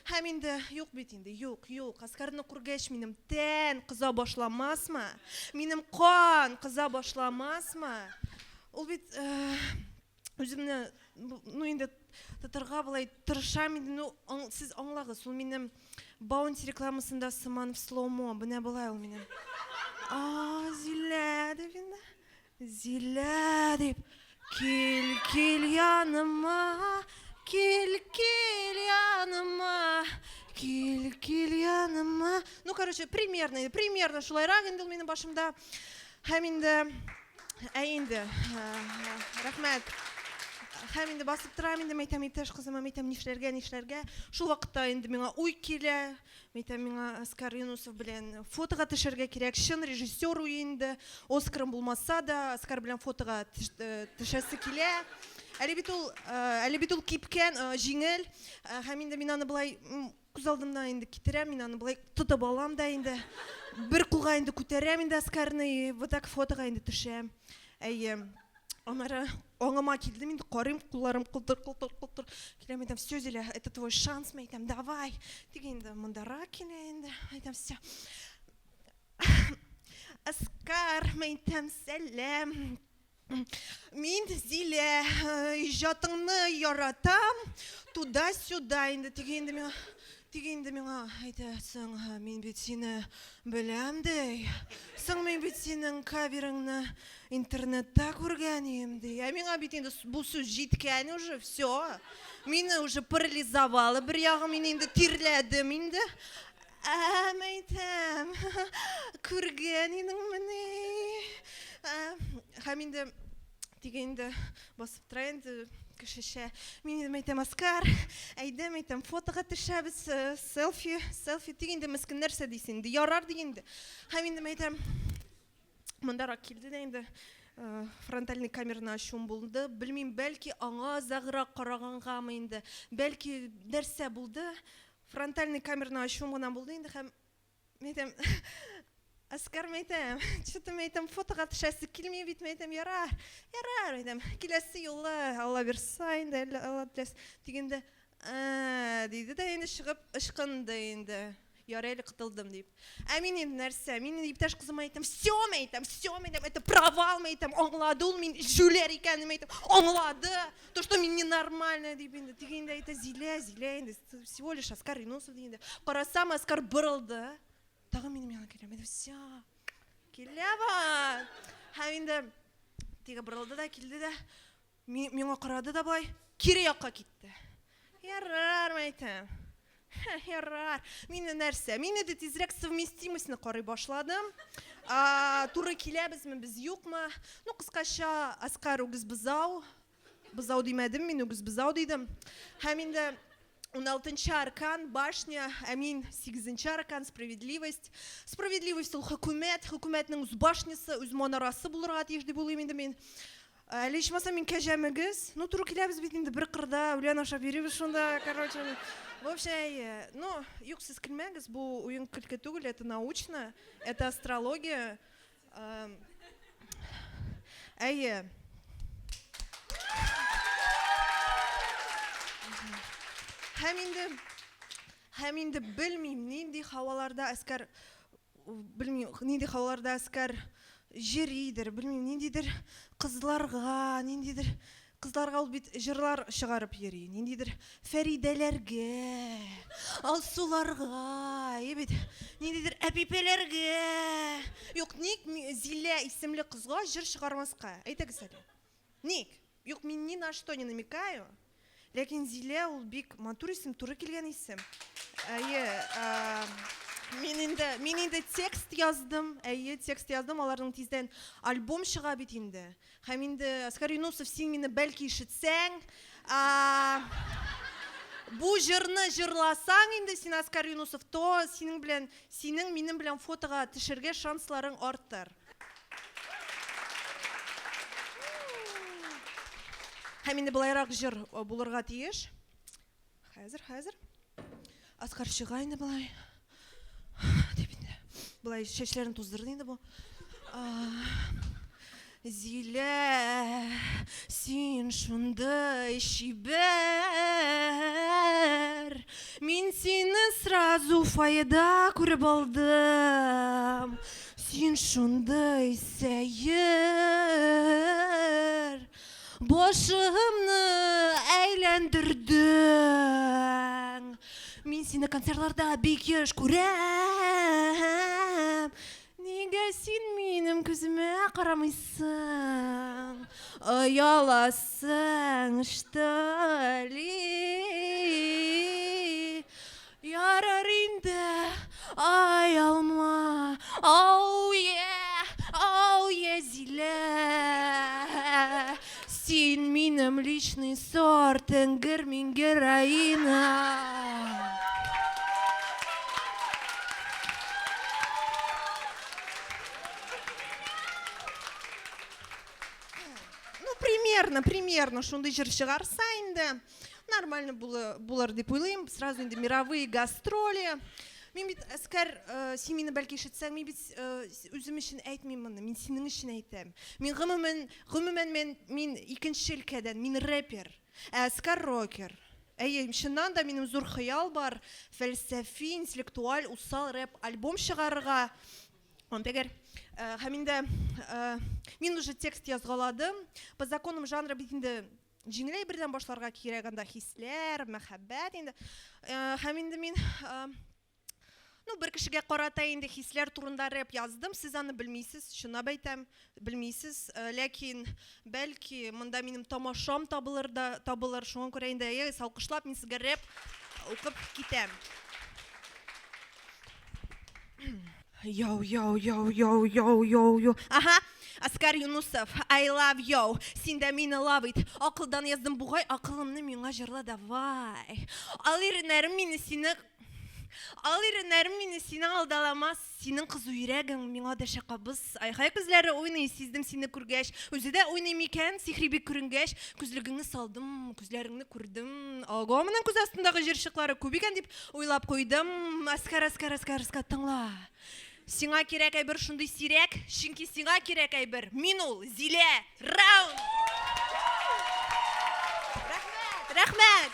Һәм инде, юк бит инде, юк, юк, Оскарны күргәч, минем тән кыза башламасмы? Минем кан кыза башламасмы? Ул бит э, үземне, ну инде тотарга болай тырышам инде, ну аң, сез аңлагыз, ул минем Баунти рекламасында сыман в слоумо, менә болай ул минем. А, Зилә дип инде. Зилә дип, кил, кил яныма, кил, кил яныма, кил, кил яныма. Ну, короче, примерно, примерно шулайрак инде ул минем башымда. Һәм инде, ә инде, рәхмәт. Һәм инде басып торам инде, мәйтәм, иптәш кызыма, мәйтәм, нишләргә, нишләргә. Шул вакытта инде миңа уй килә. Мәйтәм, миңа Оскар Юнусов белән фотога төшәргә кирәк. Чын режиссер уе инде. Оскарым булмаса да, Оскар белән фотога э, төшәсе килә. Әле бит ул, э, әле бит ул кипкән, э, җиңел. Һәм инде мин аны болай күз алдымнан инде китерәм, мин аны болай тотып алам да инде. Бер кулга инде күтәрәм инде Оскарны, и вот так фотога инде төшәм. Әйе. Аннары аңыма килдем инде, карыйм, кулларым кылтыр, кылтыр, кылтыр. Киләм, әйтәм, все, Зилә, это твой шанс, мин әйтәм, давай. Тик инде мондарак килә инде, әйтәм, все. Оскар, мин әйтәм, сәлам. Мин Зилә, э, иҗатыңны яратам, туда-сюда инде, тик инде миңа Тик инде миңа әйтәсең, мин бит сине беләм ди. Соң мин бит синең каверыңны интернетта күргән идем ди. Ә миңа бит инде бу сүз җиткән уже, все. Мине уже парализовало бер ягым, мин инде тирләдем инде. Ә, мәйтәм, күргән идеңмени? Һәм инде тик инде басып тора инде кешечә. Мин инде әйтәм, Оскар, әйдә, әйтәм, фотога төшәбез, э, селфи, селфи. Тик инде мескен нәрсә дисең инде, ярар ди инде. Һәм инде әйтәм, мондарак килде дә инде э, фронтальный камераны ачуым булды. Белмим, бәлки аңа озаграк карагангамы инде, бәлки нәрсә булды. Фронтальный камераны ачуым гына булды инде һәм мин әйтәм, Әскәр, мәйтәм, что-то, мәйтәм, фотога төшәсе килми бит, мәйтәм, ярар, ярар, мәйтәм, киләсе юлы, Алла бирса инде, әллә Алла теләсә. Дигәндә, ә, диде дә инде чыгып ычкынды инде. Ярый әле котылдым дип. Ә мин инде нәрсә? Мин инде иптәш кызыма әйтәм, все, мәйтәм, все, мәйтәм, это провал, мәйтәм, аңлады ул мин җүләр икәнен, мәйтәм, аңлады. То, что мин ненормальная дип инде. Теге инде әйтә, Зилә, Зилә инде, всего лишь Оскар Юнусов ди инде. Карасам, Оскар борылды. Тагын минем янга килә. Мин все. Килә ба. Һәм инде теге борылды да килде дә миңа карады да болай кире якка китте. Ярар, мәйтәм. Ярар. Мин нәрсә? Мин инде тизрәк совместимостьны карый башладым. А, туры киләбезме, без юкмы? Ну, кыскача, Аскар үгез бозау. Бозау димәдем мин, үгез бозау дидем. Һәм инде 16 аркан, башня, ә мин 8 аркан, справедливость. Справедливость ул хөкүмәт, хөкүмәтнең үз башнясы, үз манарасы булырга тиеш дип уйлыйм инде мин. Әле ичмаса мин кәҗә мөгез. Ну, туры киләбез бит инде бер кырда, үлән ашап йөрибез шунда, короче. В общем, әйе. Ну, юк, сез көлмәгез, бу уен көлке түгел, это научно, это астрология. Әйе. Һәм инде һәм инде белмим, нинди һаваларда Әскәр белмим, нинди һаваларда Әскәр җөридер, белмим, ниндидер кызларга, ниндидер Кызларга ул бит җырлар чыгарып йөри, ниндидер Фәридәләргә, Алсуларга, әйе бит, ниндидер Әпипәләргә. Юк, ник Зилә исемле кызга җыр чыгармаска? Әйтегез әле. Ник? Юк, мин ни на что не намекаю. Ләкин Зилә ул бик матур исем, туры килгән исем. Әйе, мин инде, мин инде текст яздым, әйе, текст яздым, аларның тиздән альбом чыга бит инде. Һәм инде, Әскәр Юнусов, син мине бәлки ишетсәң, бу җырны җырласаң инде син, Әскәр Юнусов, то синең белән, синең минем белән фотога төшергә шансларың артыр. Һәм инде болайрак җыр булырга тиеш. Хәзер, хәзер. Аскар чыга инде болай. Дип инде. Болай чәчләрен туздырды инде бу. Зилә, син шундый чибәр. Мин сине сразу фойеда күреп алдым. Син шундый сәер. Башымны әйләндердең. Мин сине концертларда бик еш күрәм. Нигә син минем күземә карамыйсың? Ояласың, что ли? Ярар инде, ай алма, оу е, оу е, Зилә. Син минем личный сорт, эңгер мин героина. Ну, примерно, примерно, шундый җыр чыгарса инде. Нормально булыр дип уйлыйм. Сразу инде мировые гастроли. Мин бит, Әскәр, э, син мине бәлки ишетсәң, мин бит э, үзем өчен әйтмим моны, мин синең өчен әйтәм. Мин гомумән, гомумән мен, мин икенче өлкәдән, мин рэпер. Ә Әскәр рокер. Әйе, чыннан да минем зур хыял бар, фәлсәфи, интеллектуаль, усал рэп альбом чыгарырга. Тегер, э, һәм инде мин уже текст язгаладым. По законам жанра бит инде Җиңел әйбердән башларга кирәк, анда хисләр, мәхәббәт инде. Э, һәм инде мин э, ну, бер кешегә карата инде хисләр турында рэп яздым. Сез аны белмисез, чынлап әйтәм, белмисез. Э, ләкин бәлки монда минем тамашам табылыр да табылыр. Шуңа күрә инде әйе, салкышлап мин сезгә рэп укып китәм. Йоу, йоу, йоу, йоу, йоу, йоу, йоу. Ага, Аскар Юнусов, I love you. Син дә мине love ит. Акылдан яздым бугай, акылымны миңа җырла давай. Ал иреннәрем мине сине Ал иреннәрем мине синең алдаламас, синең кызу йөрәгең миңа дәшә кабыз. Айхай күзләре уйный, сиздем сине күргәч. Үзе дә уйный микән, сихри бик күренгәч. Күзлегеңне салдым, күзләреңне күрдем. Ого, моның күз астындагы җырчыклары күп икән дип Уйлап куйдым, Әскәр, Әскәр, Әскәр, Әскәр, тыңла. Сиңа кирәк әйбер шундый сирәк, чөнки сиңа кирәк әйбер, мин ул, Зилә! Раунд! Рәхмәт! Рәхмәт!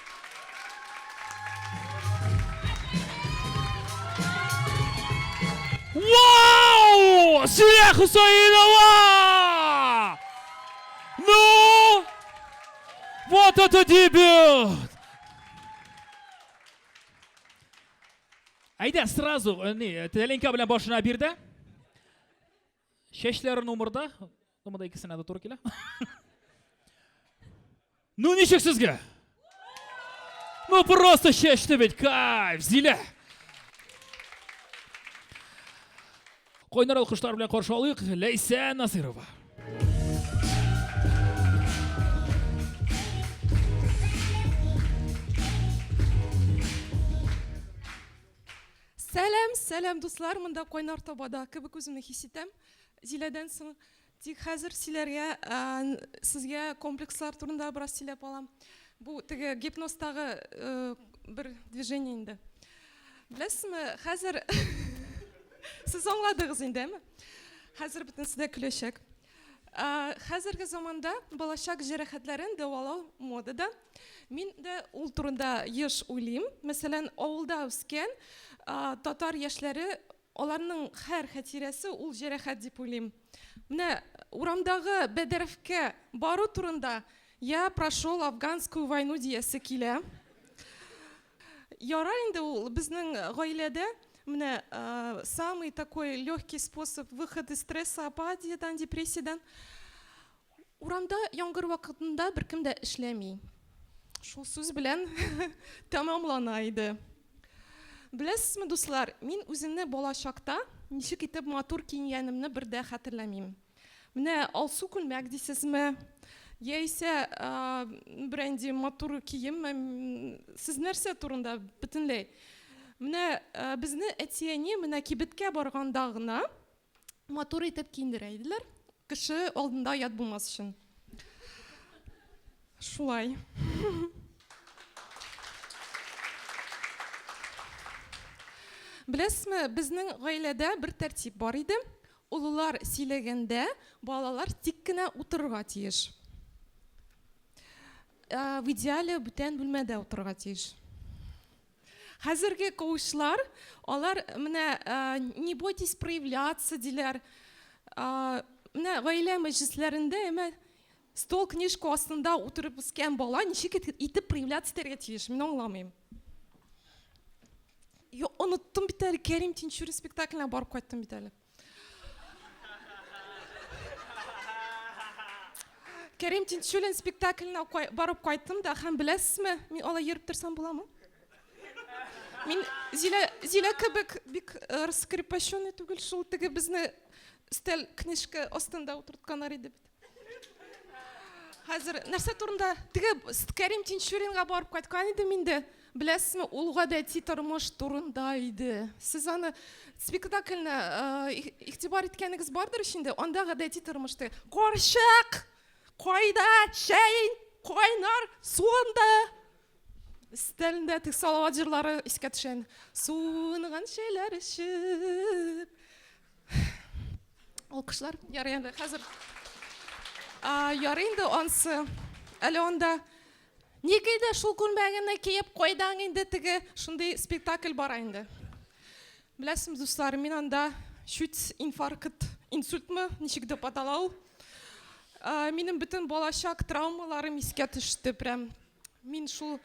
Вау! Зилә Хусаинова! Ну! Вот это дебют! Әйдә, сразу, э, ни, э, тәлинкә белән башына бирде. Чәчләрен умырда. Ну, монда икесенә дә туры килә. Ну, ничек сезгә? Ну, просто чәчте бит, кайф, Зилә. Кайнар алкышлар белән каршы алыйк Ләйсә Насыйрова. Сәлам, сәлам, дуслар, монда кайнар табада кебек үземне хис итәм. Зиләдән соң. Тик хәзер сөйләргә, сезгә комплекслар турында бераз сөйләп алам. Бу теге гипнозтагы бер движение инде. Беләсезме, хәзер сез аңладыгыз инде, әме? Хәзер бөтенесе дә көләчәк. Хәзерге заманда балачак җәрәхәтләрен дәвалау модада. Мин дә ул турында еш уйлыйм. Мәсәлән, авылда үскән татар яшьләре Аларның һәр хатирәсе ул җәрәхәт дип уйлыйм. Менә урамдагы бәдәрәфкә бару турында Я прошел афганскую войну диясе килә. Ярар инде ул безнең гаиләдә менә самый такой легкий способ выход из стресса, апатиядән, депрессиядән. Урамда яңгыр вакытында беркем дә эшләми. Шул сүз белән тәмамлана иде. Беләсезме, дуслар, мин үземне бала чакта ничек итеп матур киенгәнемне бер дә хәтерләмим. Менә алсу күлмәк дисезме, яисә берәнди матур киемме, сез нәрсә турында бөтенләй? Менә безне әти-әни менә кибеткә барганда гына матур итеп киендерә иделәр. Кеше алдында оят булмас өчен. Шулай. Беләсезме, безнең гаиләдә бер тәртип бар иде. Олылар сөйләгәндә, балалар тик кенә утырырга тиеш. Э, в идеале бүтән бүлмәдә утырырга тиеш. Хәзерге коучлар, алар менә не бойтесь проявляться диләр. Менә гаилә мәҗлесләрендә әмма стол книжка астында утырып үскән бала ничек итеп проявляться итәргә тиеш, мин аңламыйм. Йо, оныттым бит әле, Кәрим Тинчурин спектакленә барып кайттым бит әле. Кәрим Тинчурин спектакленә барып кайттым да һәм беләсезме, мин алай йөреп торсам буламы? Мин Зилә, Зилә кебек бик э, раскрепощенный түгел шул, теге безне өстәл книжка астында утыртканнар иде бит. Хәзер нәрсә турында? Теге Кәрим Тинчуринга барып кайткан идем инде. Беләсезме, ул гадәти тормыш турында иде. Сез аны спектакльне э, игътибар иткәнегез бардыр ич инде. Анда гадәти тормыш теге. Карчык! Кайда чәй кайнар суынды? Өстәлендә теге Салават җырлары искә төшә. Суынган чәйләр эчеп. Алкышлар. Ярый инде хәзер. Ярый инде ансы. Әле анда ник инде шул күлмәгеңне киеп кайдан инде теге шундый спектакль бара инде. Беләсезме, дуслар, мин анда чуть инфаркт, инсультмы, ничек дип атала ул. Минем бөтен балачак травмаларым искә төште прям. Мин шул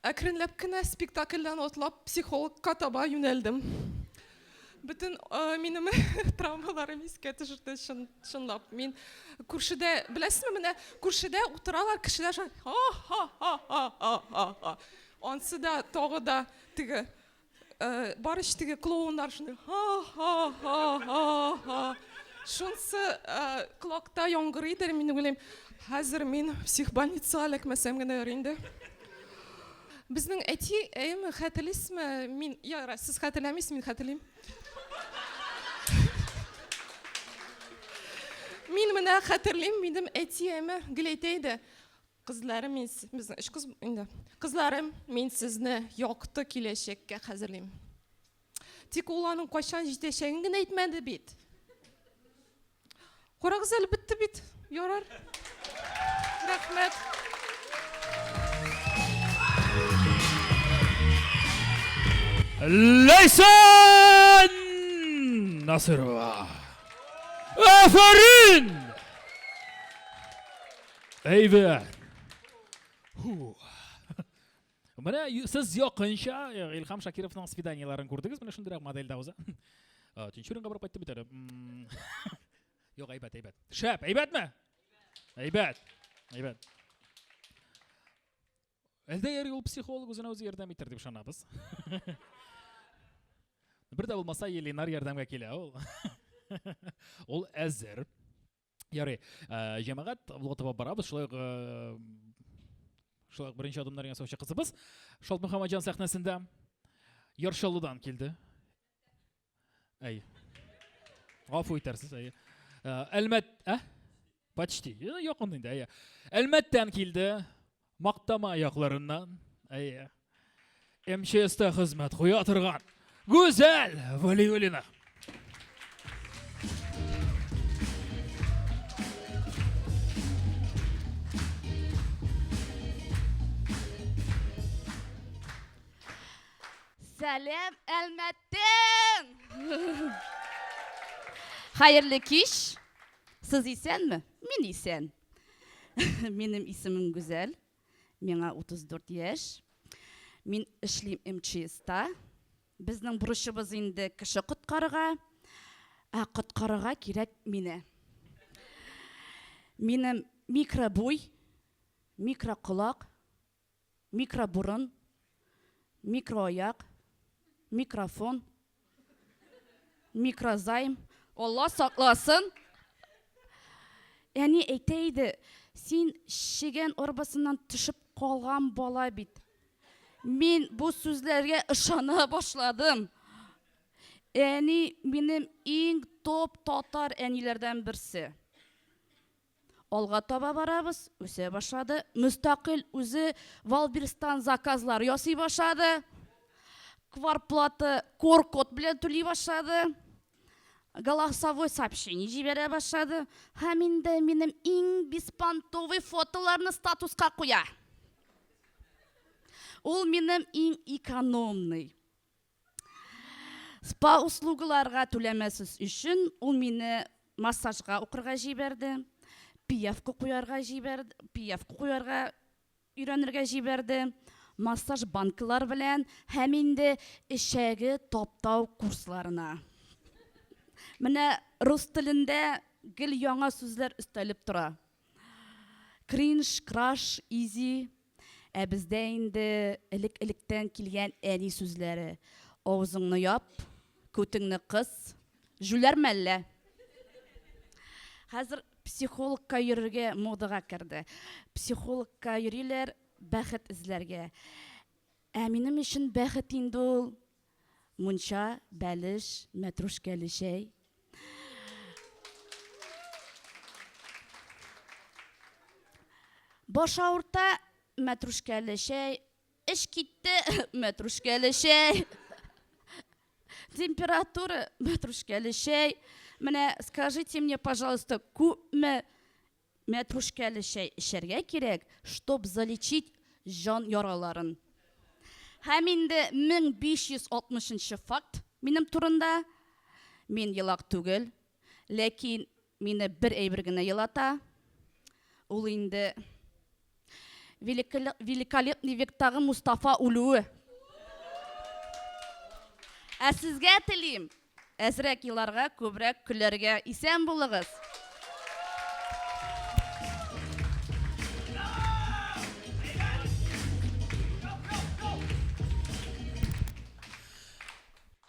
әкренләп кенә спектакльдән атлап психологка таба юнәлдем. Бөтен минем травмаларым искә төшерде чын, чынлап. Мин күршедә, беләсезме, менә күршедә утыралар кешеләр шулай ха-ха-ха-ха-ха-ха. Ансы да тагы да теге Э, бар ич теге клоуннар шундый ха-ха-ха-ха-ха. Шунсы э, колакта яңгырыйдыр, мин уйлыйм, хәзер мин психбольницага эләкмәсәм генә ярый инде. Безнең әти, әйеме, хәтерлисезме, мин, яра, сез хәтерләмисез, мин хәтерлим. Мин менә хәтерлим, минем әти, әйеме, гел әйтә иде, Кызларым, мин безнең өч кыз инде. Кызларым, мин сезне якты киләчәккә хәзерлим. Тик ул аның кайчан җитәчәген генә әйтмәде бит. Карагыз әле, бетте бит. Ярар. Рәхмәт. Ләйсән Насырова. Афәрин! Әйбәт. Фу. Менә сез якынча Илһам Шакировның свиданиеләрен күрдегез, менә шундыйрак модельдә уза. Тинчуринга барып кайтты бит әле. Юк, әйбәт, әйбәт. Шәп, әйбәтме? Әйбәт. Әйбәт. Әлдә яри ул психолог үзенә үзе ярдәм итәр дип ышанабыз. Бер дә булмаса Елинар ярдәмгә килә ул. Ул әзер. Ярый, э, җәмәгать, алга таба барабыз. Шулай ук э, шулай ук беренче адымнар ясаучы кызыбыз Шалт Мөхәммәтҗан сәхнәсендә Яр Чаллыдан килде. Әй. Гафу итәрсез, әй. Э, Әлмәт, ә? Почти. Якын инде, әйе. Әлмәттән килде. Мактама якларыннан. Әйе. МЧСта хезмәт куя торган Гүзәл Валиуллина. Сәлам, Әлмәттән! Хәерле кич. Сез исәнме? Мин исән. Минем исемем Гүзәл. Миңа 34 яшь. Мин эшлим МЧСта. Безнең бурычыбыз инде кеше коткарырга. Ә коткарырга кирәк мине. Минем микробуй, микроколак, Микробурын, микроаяк, микрофон, микрозайм. Алла сакласын! Әни әйтә иде, син чегән арбасыннан төшеп калган бала бит. Мин бу сүзләргә ышана башладым. Әни минем иң топ татар әниләрдән берсе. Алга таба барабыз, үсә башлады. Мөстәкыйль үзе Валберстан заказлар ясый башлады. Кварплата кор-код белән түли башлады. Голосовой сообщение җибәрә башлады. Һәм инде минем иң беспонтовый фотоларны статуска куя. Ул минем иң экономный. Спа услугаларга түләмәсез өчен ул мине массажга укырга җибәрде, пиявка куярга җибәрде, пиявка куярга өйрәнергә җибәрде, массаж банкалар белән һәм инде эчәге таптау курсларына. Менә рус телендә гел яңа сүзләр өстәлеп тора. Кринж, краш, изи. Ә бездә инде элек-электән килгән әни сүзләре, Авызыңны яп, күтеңне кыс, җүләр мәллә? Хәзер психологка йөрергә модага керде. Психологка йөриләр бәхет эзләргә. Ә минем өчен бәхет инде ул мунча, бәлеш, мәтрүшкәле чәй. Баш авырта, мәтрүшкәле чәй. Эш китте, мәтрүшкәле чәй. Температура, мәтрүшкәле чәй. Менә скажите мне, пожалуйста, күпме Мәтрүшкәле чәй эчәргә кирәк, чтоб залечить җан яраларын. Һәм инде 1560 нчы факт минем турында, мин елак түгел, ләкин мине бер әйбер генә елата, ул инде Великолепный вектагы Мустафа үлүе. Ә сезгә телим, әзрәк еларга, күбрәк көләргә. Исән булыгыз!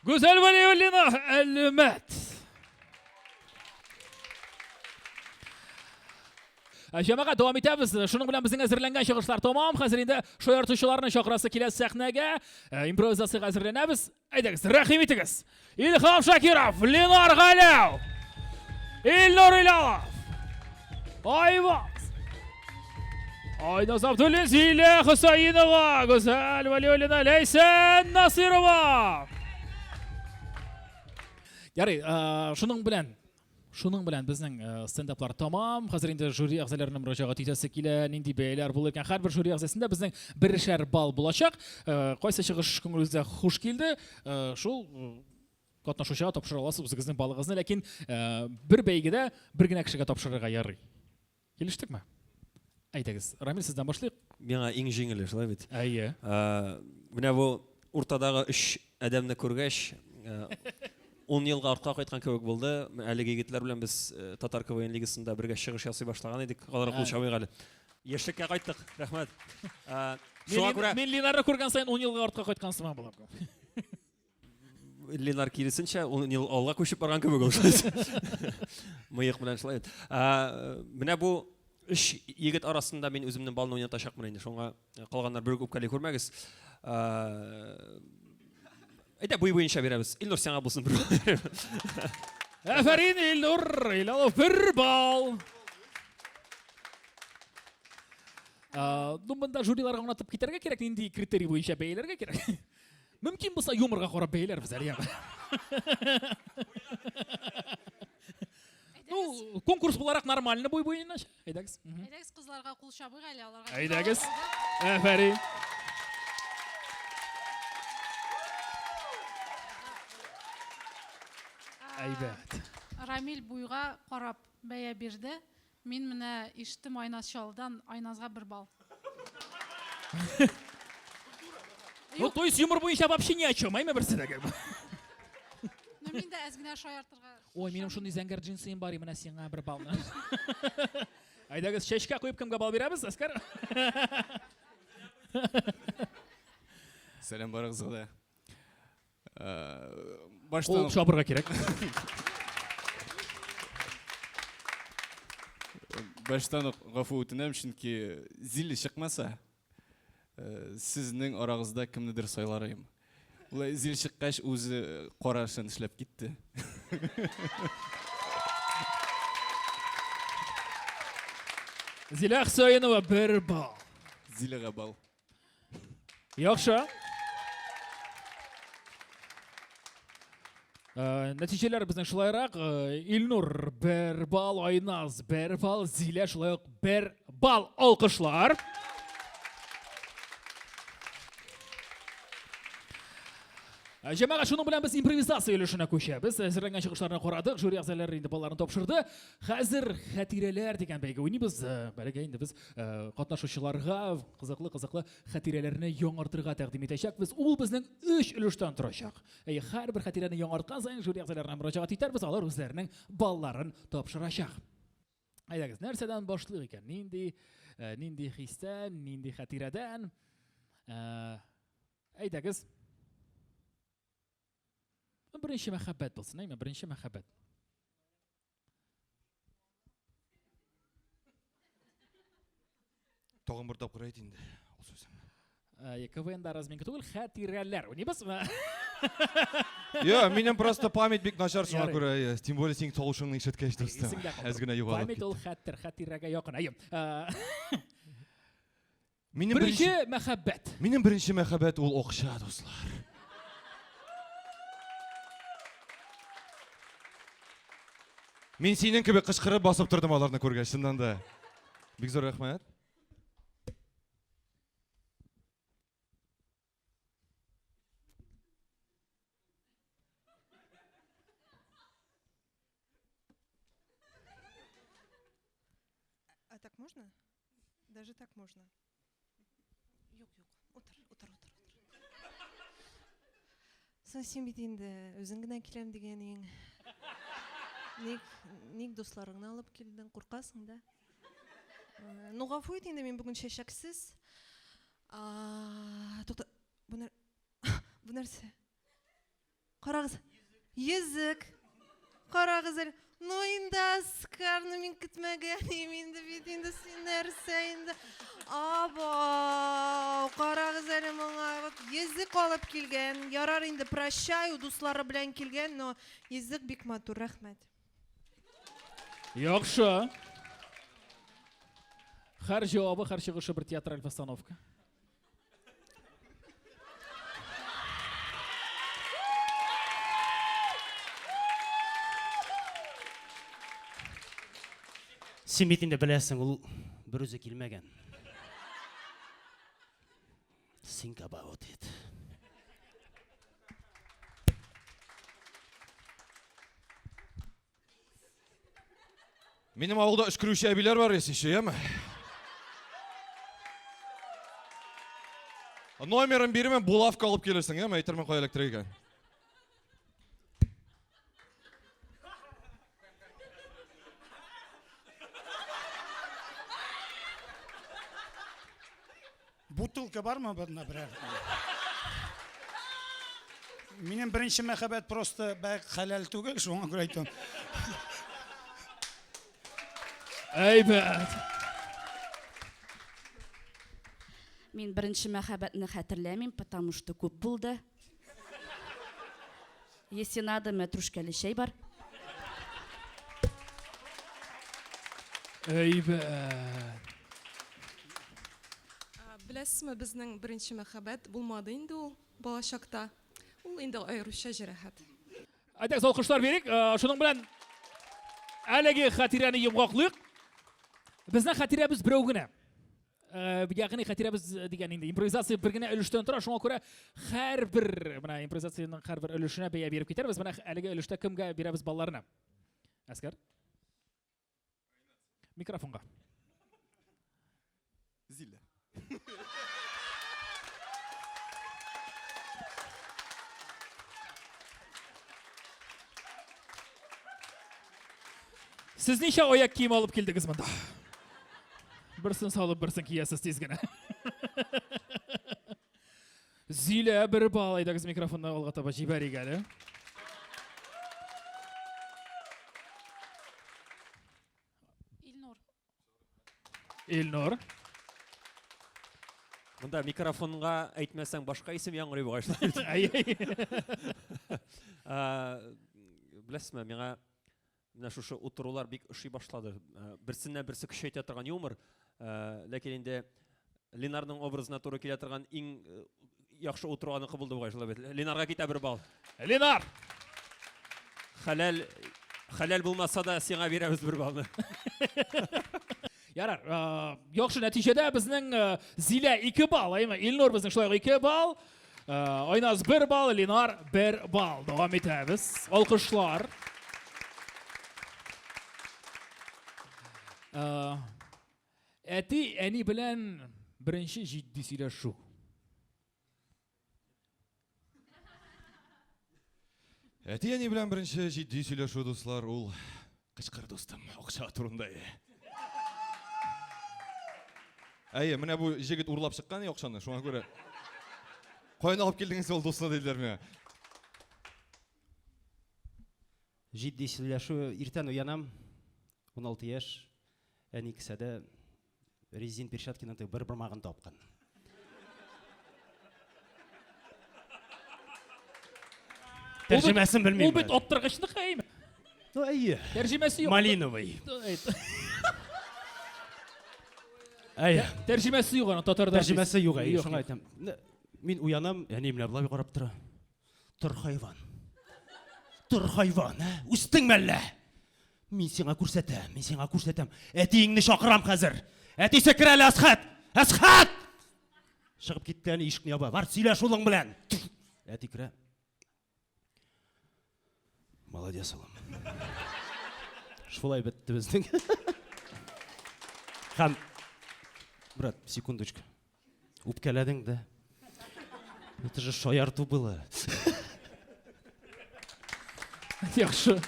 Гүзәл Вәлиуллина, Әлмәт. Ә, җәмәгать, дәвам итәбез. Шуның белән безнең әзерләнгән чыгышлар тәмам. Хәзер инде шаяртучыларны чакырасы килә сәхнәгә. Ә, импровизациягә әзерләнәбез. Әйдәгез, рәхим итегез. Илһам Шакиров, Ленар Галәү, Илнур Илалов, Айваз, Айназ Абдуллин, Зилә Хөсәенова, Гүзәл Вәлиуллина, Ләйсән Насырова. Ярый, шуның белән Шуның белән безнең стендаплар тамам. Хәзер инде жюри әгъзаларына мөрәҗәгать итәсе килә. Нинди бәяләр булыр икән? Һәрбер жюри әгъзасында безнең берешәр балл булачак. Кайсы чыгыш күңелегезгә хуш килде, шул катнашучыга тапшыра аласыз үзегезнең балыгызны, ләкин бер бәйгедә бер генә кешегә тапшырырга ярый. Килештекме? Әйдәгез, Рамил, сездән башлыйк. Миңа иң җиңеле, шулай бит? Әйе. Менә бу уртадагы өч адәмне күргәч, ун елга артка кайткан кебек булды. Әлеге егетләр белән без Татар КВН лигасында бергә чыгыш ясый башлаган идек. Аларга кул чабыйк әле. Яшьлеккә кайттык. Рәхмәт. Шуңа күрә Мин Ленарны күргән саен ун елга артка кайткан сыман булам. Ленар киресенчә, ун ел алга күчеп барган кебек ул. Мыек белән шулай. Менә бу өч егет арасында мин үземнең балны уйнатачакмын инде. Шуңа калганнар бер үк үпкәли күрмәгез. Әйдә, буй буенча бирәбез. Илнур, сиңа булсын бер. Афәрин, Илнур! Илалов бер балл. Ну, монда жюриларга аңлатып китәргә кирәк, нинди критерий буенча бәяләргә кирәк. Мөмкин булса юморга карап бәяләрбез әле яме. Ну, конкурс буларак нормально буй буена. Әйдәгез. Әйдәгез кызларга кул чабыйк әле аларга. Әйдәгез. Афәрин. Әйбәт. Рамил буйга карап бәя бирде. Мин менә ишеттем Айназ Чаллыдан, Айназга бер балл. Ну, то есть юмор буенча вообще ни о чем, әйме берсе дә как бы. Ну, мин дә әз генә шаяртырга. Ой, минем шундый зәңгәр джинсыем бар, менә сиңа бер балл. Әйдәгез, чәчкә куеп кемгә балл бирәбез, Әскәр? Сәлам барыгызга да. Баштан Кул чабырга кирәк. Баштан ук гафу үтенәм, чөнки Зилли чыкмаса, сезнең арагызда кемнедер сайлар идем. Улай Зил чыккач, үзе карашын эшләп китте. Зилә Хөсәенова бер балл. Зиләгә балл. Яхшы. Э, нәтиҗәләр безнең шулайрак. Э, Илнур бер балл, Айназ бер балл, Зилә шулай ук бер балл. Алкышлар. Э, җәмәгать, шуның белән без импровизация өлешенә күчәбез. Әзерләнгән чыгышларны карадык, жюри әгъзалары инде балларын тапшырды. Хәзер хәтирәләр дигән бәйге уйныйбыз. Бәләкәй инде без катнашучыларга кызыклы-кызыклы хәтирәләрне яңартырга тәкъдим итәчәкбез. Ул безнең өч өлештән торачак. Әйе, һәрбер хәтирәне яңарткан саен жюри әгъзаларына мөрәҗәгать итәрбез, алар үзләренең балларын тапшырачак. Әйдәгез, нәрсәдән башлыйк икән? Нинди, нинди хистән, нинди хәтирәдән? Әйдәгез. Беренче мәхәббәт булсын, әйме? Беренче мәхәббәт. Тагын бер тапкыр әйт инде ул сүзеңне. КВНда разминка түгел, хәтирәләр. Уйныйбызмы? Йо, минем просто память бик начар, шуңа күрә, тем более синең тавышыңны ишеткәч, дустым. Әз генә югалып Память ул хәтер, хәтирәгә якын. Әйе. Минем беренче мәхәббәт. Минем беренче мәхәббәт ул акча, дуслар. Мин синең кебек кычкырып басып тордым аларны күргәч, чыннан да. Бик зур рәхмәт. А так можно? Даже так можно. Юк, юк. Утыр, утыр, утыр, утыр. Соң син бит инде үзең генә киләм дигән идең. Ник, ник дусларыңны алып килдең? Куркасың да? Э, ну, гафу ит инде, мин бүген чәчәксез. А, тукта, бу нәр... бу нәрсә? Карагыз. Йөзек. Карагыз әле. Ну инде Оскарны мин көтмәгән идем инде бит инде син нәрсә инде. Абау, карагыз әле моңа. Вот йөзек алып килгән. Ярар инде, прощаю, дуслары белән килгән, но йөзек бик матур, рәхмәт. Яхшы. Һәр җавабы, һәр чыгышы бер театраль постановка. Син бит инде беләсең, ул бер үзе килмәгән. Think about it. Минем авылда өшкерүче әбиләр бар, если еще, яме? Номерын бирермен, булавка алып килерсең, яме? Әйтермен кая эләктерә икән. Бутылка бармы бында берәр? Минем беренче мәхәббәт просто бәк хәләл түгел, шуңа күрә әйтәм. Әйбәт. Мин беренче мәхәббәтне хәтерләмим, потому что күп булды. Если надо, мәтрүшкәле чәй бар. Әйбәт. Беләсезме, безнең беренче мәхәббәт булмады инде ул балачакта. Ул инде аеруча җәрәхәт. Әйдәгез, алкышлар бирик. Шуның белән әлеге хатирәне йомгаклыйк. Безнең хатирәбез берәү генә. Ягъни хатирәбез дигән инде импровизация бер генә өлештән тора, шуңа күрә һәрбер менә импровизациянең һәрбер өлешенә бәя биреп китәрбез. Менә әлеге өлештә кемгә бирәбез балларны? Әскәр. Микрофонга. Зилә. Сез ничә аяк кием алып килдегез монда? Берсен салып, берсен киясез тиз генә. Зилә бер бал, әйдәгез микрофонны алга таба җибәрик әле. Илнур. Илнур. Монда микрофонга әйтмәсәң башка исем яңгырый бугай шулай. Беләсезме, миңа менә шушы утырулар бик ошый башлады. Берсеннән берсе көчәйтә торган юмор. Ләкин инде Ленарның образына туры килә торган иң яхшы утыру аныкы булды бугай шулай бит. Ленарга китә бер балл. Ленар! Хәләл хәләл булмаса да сиңа бирәбез бер баллны. Ярар, яхшы нәтиҗәдә безнең Зилә 2 балл, әйме? Илнур безнең шулай ук 2 балл. Айназ 1 балл, Ленар 1 балл. Дәвам итәбез. Алкышлар. Әти, әни белән беренче җитди сөйләшү. Әти әни белән беренче җитди сөйләшү, дуслар, ул кычкыр дустым, акча турында. Әйе, менә бу җегет урлап чыккан акчаны, шуңа күрә. Каян алып килдегез ул дусны диделәр миңа. Җитди сөйләшү, иртән уянам, 16 яшь, әни кесәдә резин перчаткиның теге бер бармагын тапкан. Тәрҗемәсен белмим. Ул бит аттыргычныкы, әйме? Ну, әйе. Тәрҗемәсе юк. Малиновый. Әйе. Тәрҗемәсе юк аның татарда. Тәрҗемәсе юк, әйе, шуңа әйтәм. Мин уянам, әни менә болай карап тора. Тор хайван. Тор хайван, ә? Үстең мәллә? Мин сиңа күрсәтәм, мин сиңа күрсәтәм. Әтиеңне чакырам хәзер. Әтисе кер әле, Әсхәт! Әсхәт! Чыгып китте әни ишекне яба. Бар, сөйләш улың белән. Әти керә. Молодец, улым. Шулай бетте безнең. Һәм, брат, секундочку. Үпкәләдең дә. Это же шаярту было. Яхшы.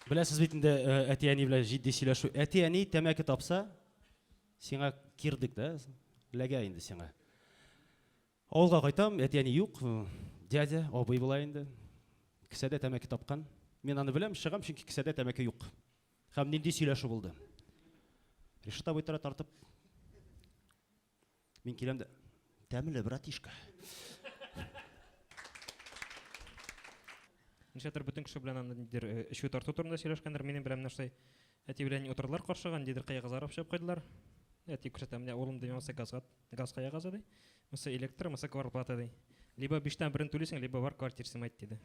Беләсез бит инде э, әти-әни белән җитди сөйләшү. Әти-әни тәмәке тапса, сиңа кирдек да, ләгә инде сиңа. Авылга кайтам, әти-әни юк, э, дядя, абый була инде. Кесәдә тәмәке тапкан. Мин аны беләм, чыгам, чөнки кесәдә тәмәке юк. Һәм нинди сөйләшү булды. Решет абый тора тартып. Мин киләм дә, тәмле, братишка. Нишләптер бөтен кеше белән анда ниндидер э, эчү тарту турында сөйләшкәндер. Минем белән менә шулай әти белән утырдылар каршыга, ниндидер кыягазлар алып чыгып куйдылар. Әти күрсәтә, менә улым ди, монысы газга, газ кыягазы ди. Монысы электр, монысы кварплата ди. Либо биштән берен түлисең, либо бар квартира снимать диде.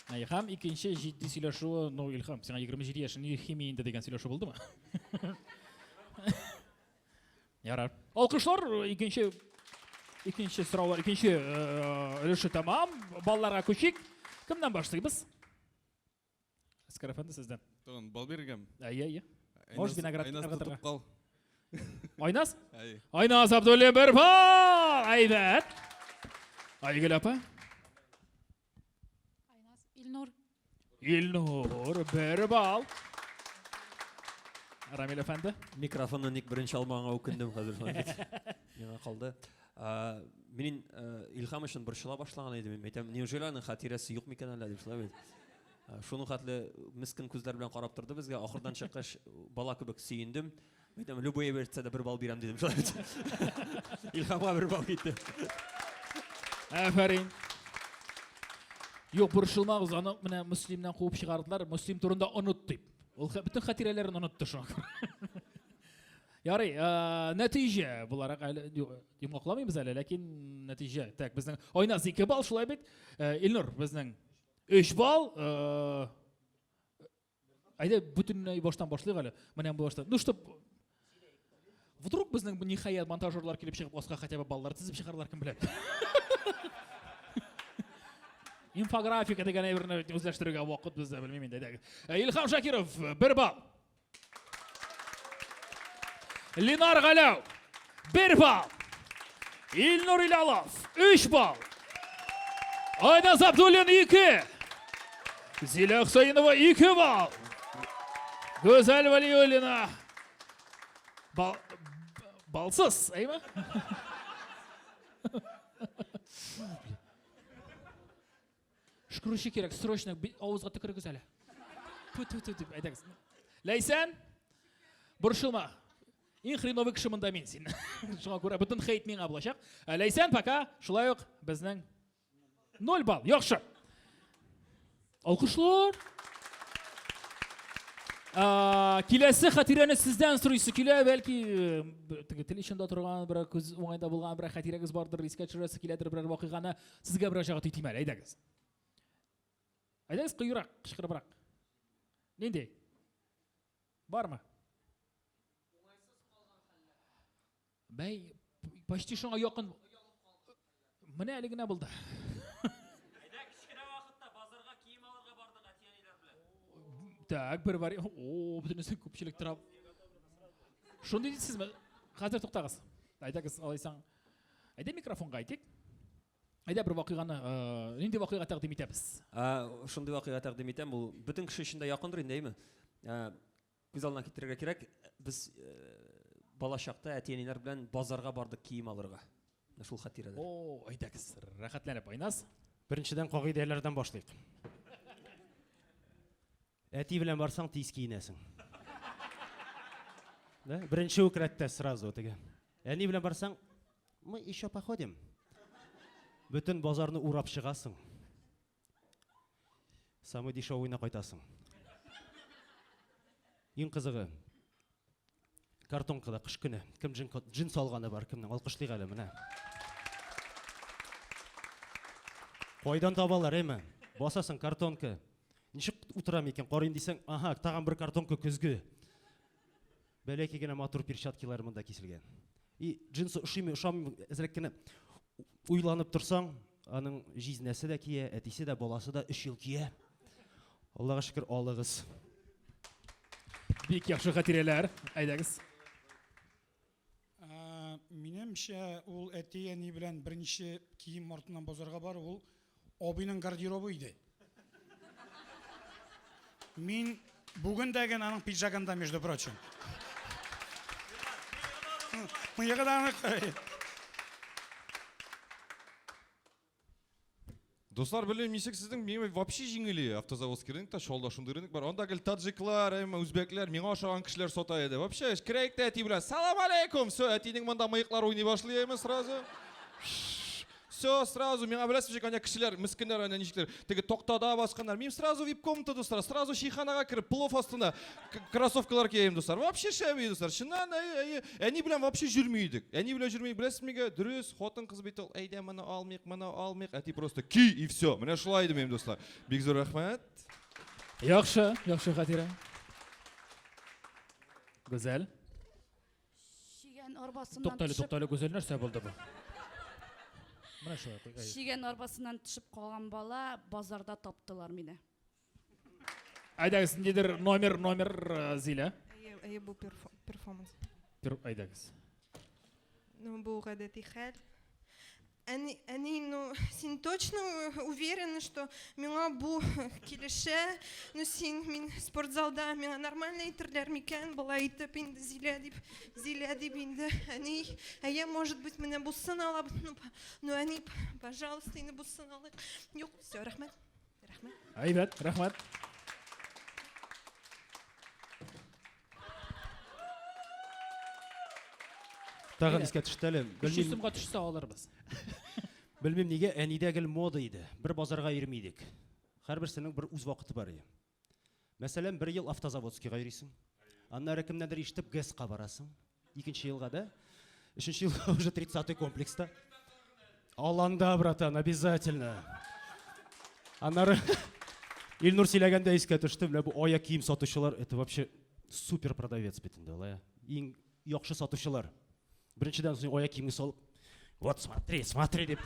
Әй, һәм икенче җитди сөйләшүе, ну, Илһам, сиңа 27 яшь, ни химия инде дигән сөйләшү булдымы? Ярар. Алкышлар, икенче икенче сораулар, икенче э, өлеше тәмам. Балларга күчик. Кемнән башлыйбыз? Әскәр әфәнде сездән. Тагын бал бирергәме? Әйе, әйе. Можешь виноград Айназ ыргытырга. тотып кал. Айназ? Әйе. Айназ Абдуллин бер балл! Әйбәт. Айгөл апа? Айназ, Илнур. Илнур бер балл. Рамил әфәнде? Микрофонны ник беренче алмаганга үкендем хәзер шулай бит. Миңа калды. Мин Илһам өчен борчыла башлаган идем. Мин әйтәм, неужели аның хатирәсе юк микән әллә дип шулай бит. Шуның хәтле мескен күзләр белән карап торды безгә. Ахырдан чыккач, бала кебек сөендем. Әйтәм, любой әйбер әйтсә дә бер балл бирәм дидем шулай бит. Илһамга бер балл китте. Афәрин. Юк, борчылмагыз, аны менә Мөслимнән куып чыгардылар. Мөслим турында оныт дип. Ул бөтен хатирәләрен онытты шуңа күрә. Ярый, нәтиҗә буларак әле йомгакламыйбыз әле, ләкин нәтиҗә. Так, безнең Айназ 2 балл шулай бит. Илнур безнең 3 балл. Әйдә, бөтенләй баштан башлыйк әле. Менә бу баштан. Ну, чтоб вдруг безнең ниһаять монтажерлар килеп чыгып, аска хотя бы баллар тезеп чыгарлар, кем белә. Инфографика дигән әйберне үзләштерергә вакыт бездә, белмим инде. Әйдәгез. Илһам Шакиров, 1 балл. Ленар Галәү, 1 балл. Илнур Илалов, 3 балл. Айназ Абдуллин, 2. Зилә Хөсәенова, 2 балл. Гүзәл Вәлиуллина, бал, балсыз, әйме? Өшкерүче кирәк, срочно авызга төкерегез әле. Тү тү тү дип әйдәгез. Ләйсән, борчылма. Иң хреновый кеше монда мин син. Шуңа күрә бөтен хейт миңа булачак. Ә, Ләйсән пока шулай ук безнең 0 балл. Яхшы. Алкышлар. Киләсе хатирәне сездән сорыйсы килә, бәлки э, теге тел эчендә торган, берәр күз уңайда булган берәр хатирәгез бардыр, искә төшерәсе киләдер берәр вакыйганы. Сезгә мөрәҗәгать итим әле, әйдәгез. Әйдәгез кыюрак, кычкырыбрак. Нинди? Бармы? Бәй, почти шуңа якын. Менә әле генә булды. Әйдә, кечкенә вакытта базарга кием алырга бардык әти-әниләр белән. Так, бер вариант. О, бөтенесе күпчелек тора. Шундый дисезме? Хәзер туктагыз. Әйдәгез, алайсаң. Әйдә микрофонга әйтик. Әйдә бер вакыйганы, э, нинди вакыйга тәкъдим итәбез? Ә, Шундый вакыйга тәкъдим итәм, ул бөтен кеше өчен дә якындыр инде, әйме? Ә, Күз алдына китерергә кирәк, без э, бала чакта әти-әниләр белән базарга бардык кием алырга. Менә шул хатирәләр. О, әйдәгез, рәхәтләнеп, Айназ. Беренчедән кагыйдәләрдән башлыйк. Әти белән барсаң, тиз киенәсең. Да? Беренче үк рәттә сразу теге. Әни белән барсаң, мы еще походим. Бөтен базарны урап чыгасың. Самый дешевыйна кайтасың. Иң кызыгы, картонкада кыш көне кем джин, джинс алганы бар, кемнең? Алкышлыйк әле менә. Кайдан табалар, әйме? Басасың картонка. Ничек утырам икән, карыйм дисәң, ага, тагын бер картонка көзге. Бәләкәй генә матур перчаткилар монда киселгән. И джинсы ошыймы, ошамыймы, әзрәк кенә уйланып торсаң, аның җизнәсе дә кия, әтисе дә, баласы да өч ел кия. Аллага шөкер, алыгыз. Бик яхшы хатирәләр. Әйдәгез. Минемчә, ул әти-әни белән беренче кием артыннан базарга бару, ул абыйның гардеробы иде. Мин бүген дә генә аның пиджагында, между прочим. Мыегы да аныкы. Дуслар, белмим, ничек сезнең, миңа вообще җиңели автозаводский рынокта, Чаллыда шундый рынок бар. Анда гел таджиклар, әмма үзбәкләр, миңа ошаган кешеләр сата иде. Вообще, керәйек тә әти белән, салам алейкум, все, әтинең монда мыеклары уйный башлый әйме сразу. Все, сразу, миңа беләсез ничек, анда кешеләр, мескеннәр анда ничектер, теге тактада басканнар. Мин сразу вип-комната, дуслар, сразу чәйханага кереп, плов астына кроссовкалар киям, дуслар. Вообще шәби, дуслар. Чыннан, әйе, әйе. Әни белән вообще йөрми идек. Әни белән йөрми, беләсез нигә? Дөрес, хатын-кыз бит ул, әйдә, моны алмыйк, моны алмыйк. Әти просто ки и все. Менә шулай иде минем, дуслар. Бик зур рәхмәт. Яхшы, яхшы хатирә. Гүзәл. Чигән арбасыннан Туктале, төшеп, туктале, Гүзәл, нәрсә булды бу? Менә шулай куй. әйе. чигән арбасыннан төшеп калган бала базарда таптылар мине. Әйдәгез, ниндидер номер, номер, э, Зилә. Әйе, әйе, бу перформанс. Әйдәгез. Ну, бу гадәти хәл. Әни, әни, ну, син точно уверена, что миңа бу килешә? Ну, син, мин спортзалда, миңа нормально әйтерләр микән? Болай итеп инде Зилә дип, Зилә дип инде. Әни, әйе, может быть, менә бусын алабыз. Ну, ну, әни, пожалуйста, инде бусын алыйк. Юк, все, рәхмәт. Рәхмәт. Әйбәт, рәхмәт. Тагын искә төште әле. 300 сумга төшсә алырбыз. Белмим нигә, әнидә гел мода иде. Бер базарга йөрми идек. Һәрберсенең бер үз вакыты бар иде. Мәсәлән, бер ел Автозаводскийга йөрисең. Аннары кемнәндер ишетеп ГЭСка барасың. Икенче елга да. Өченче елга уже 30-й комплекста. Аланда, братан, обязательно. Аннары Илнур сөйләгәндә искә төште, менә бу аяк кием сатучылар, это вообще супер продавец бит инде алай. Иң яхшы сатучылар. Беренчедән син аяк киемне салып, вот смотри, смотри дип.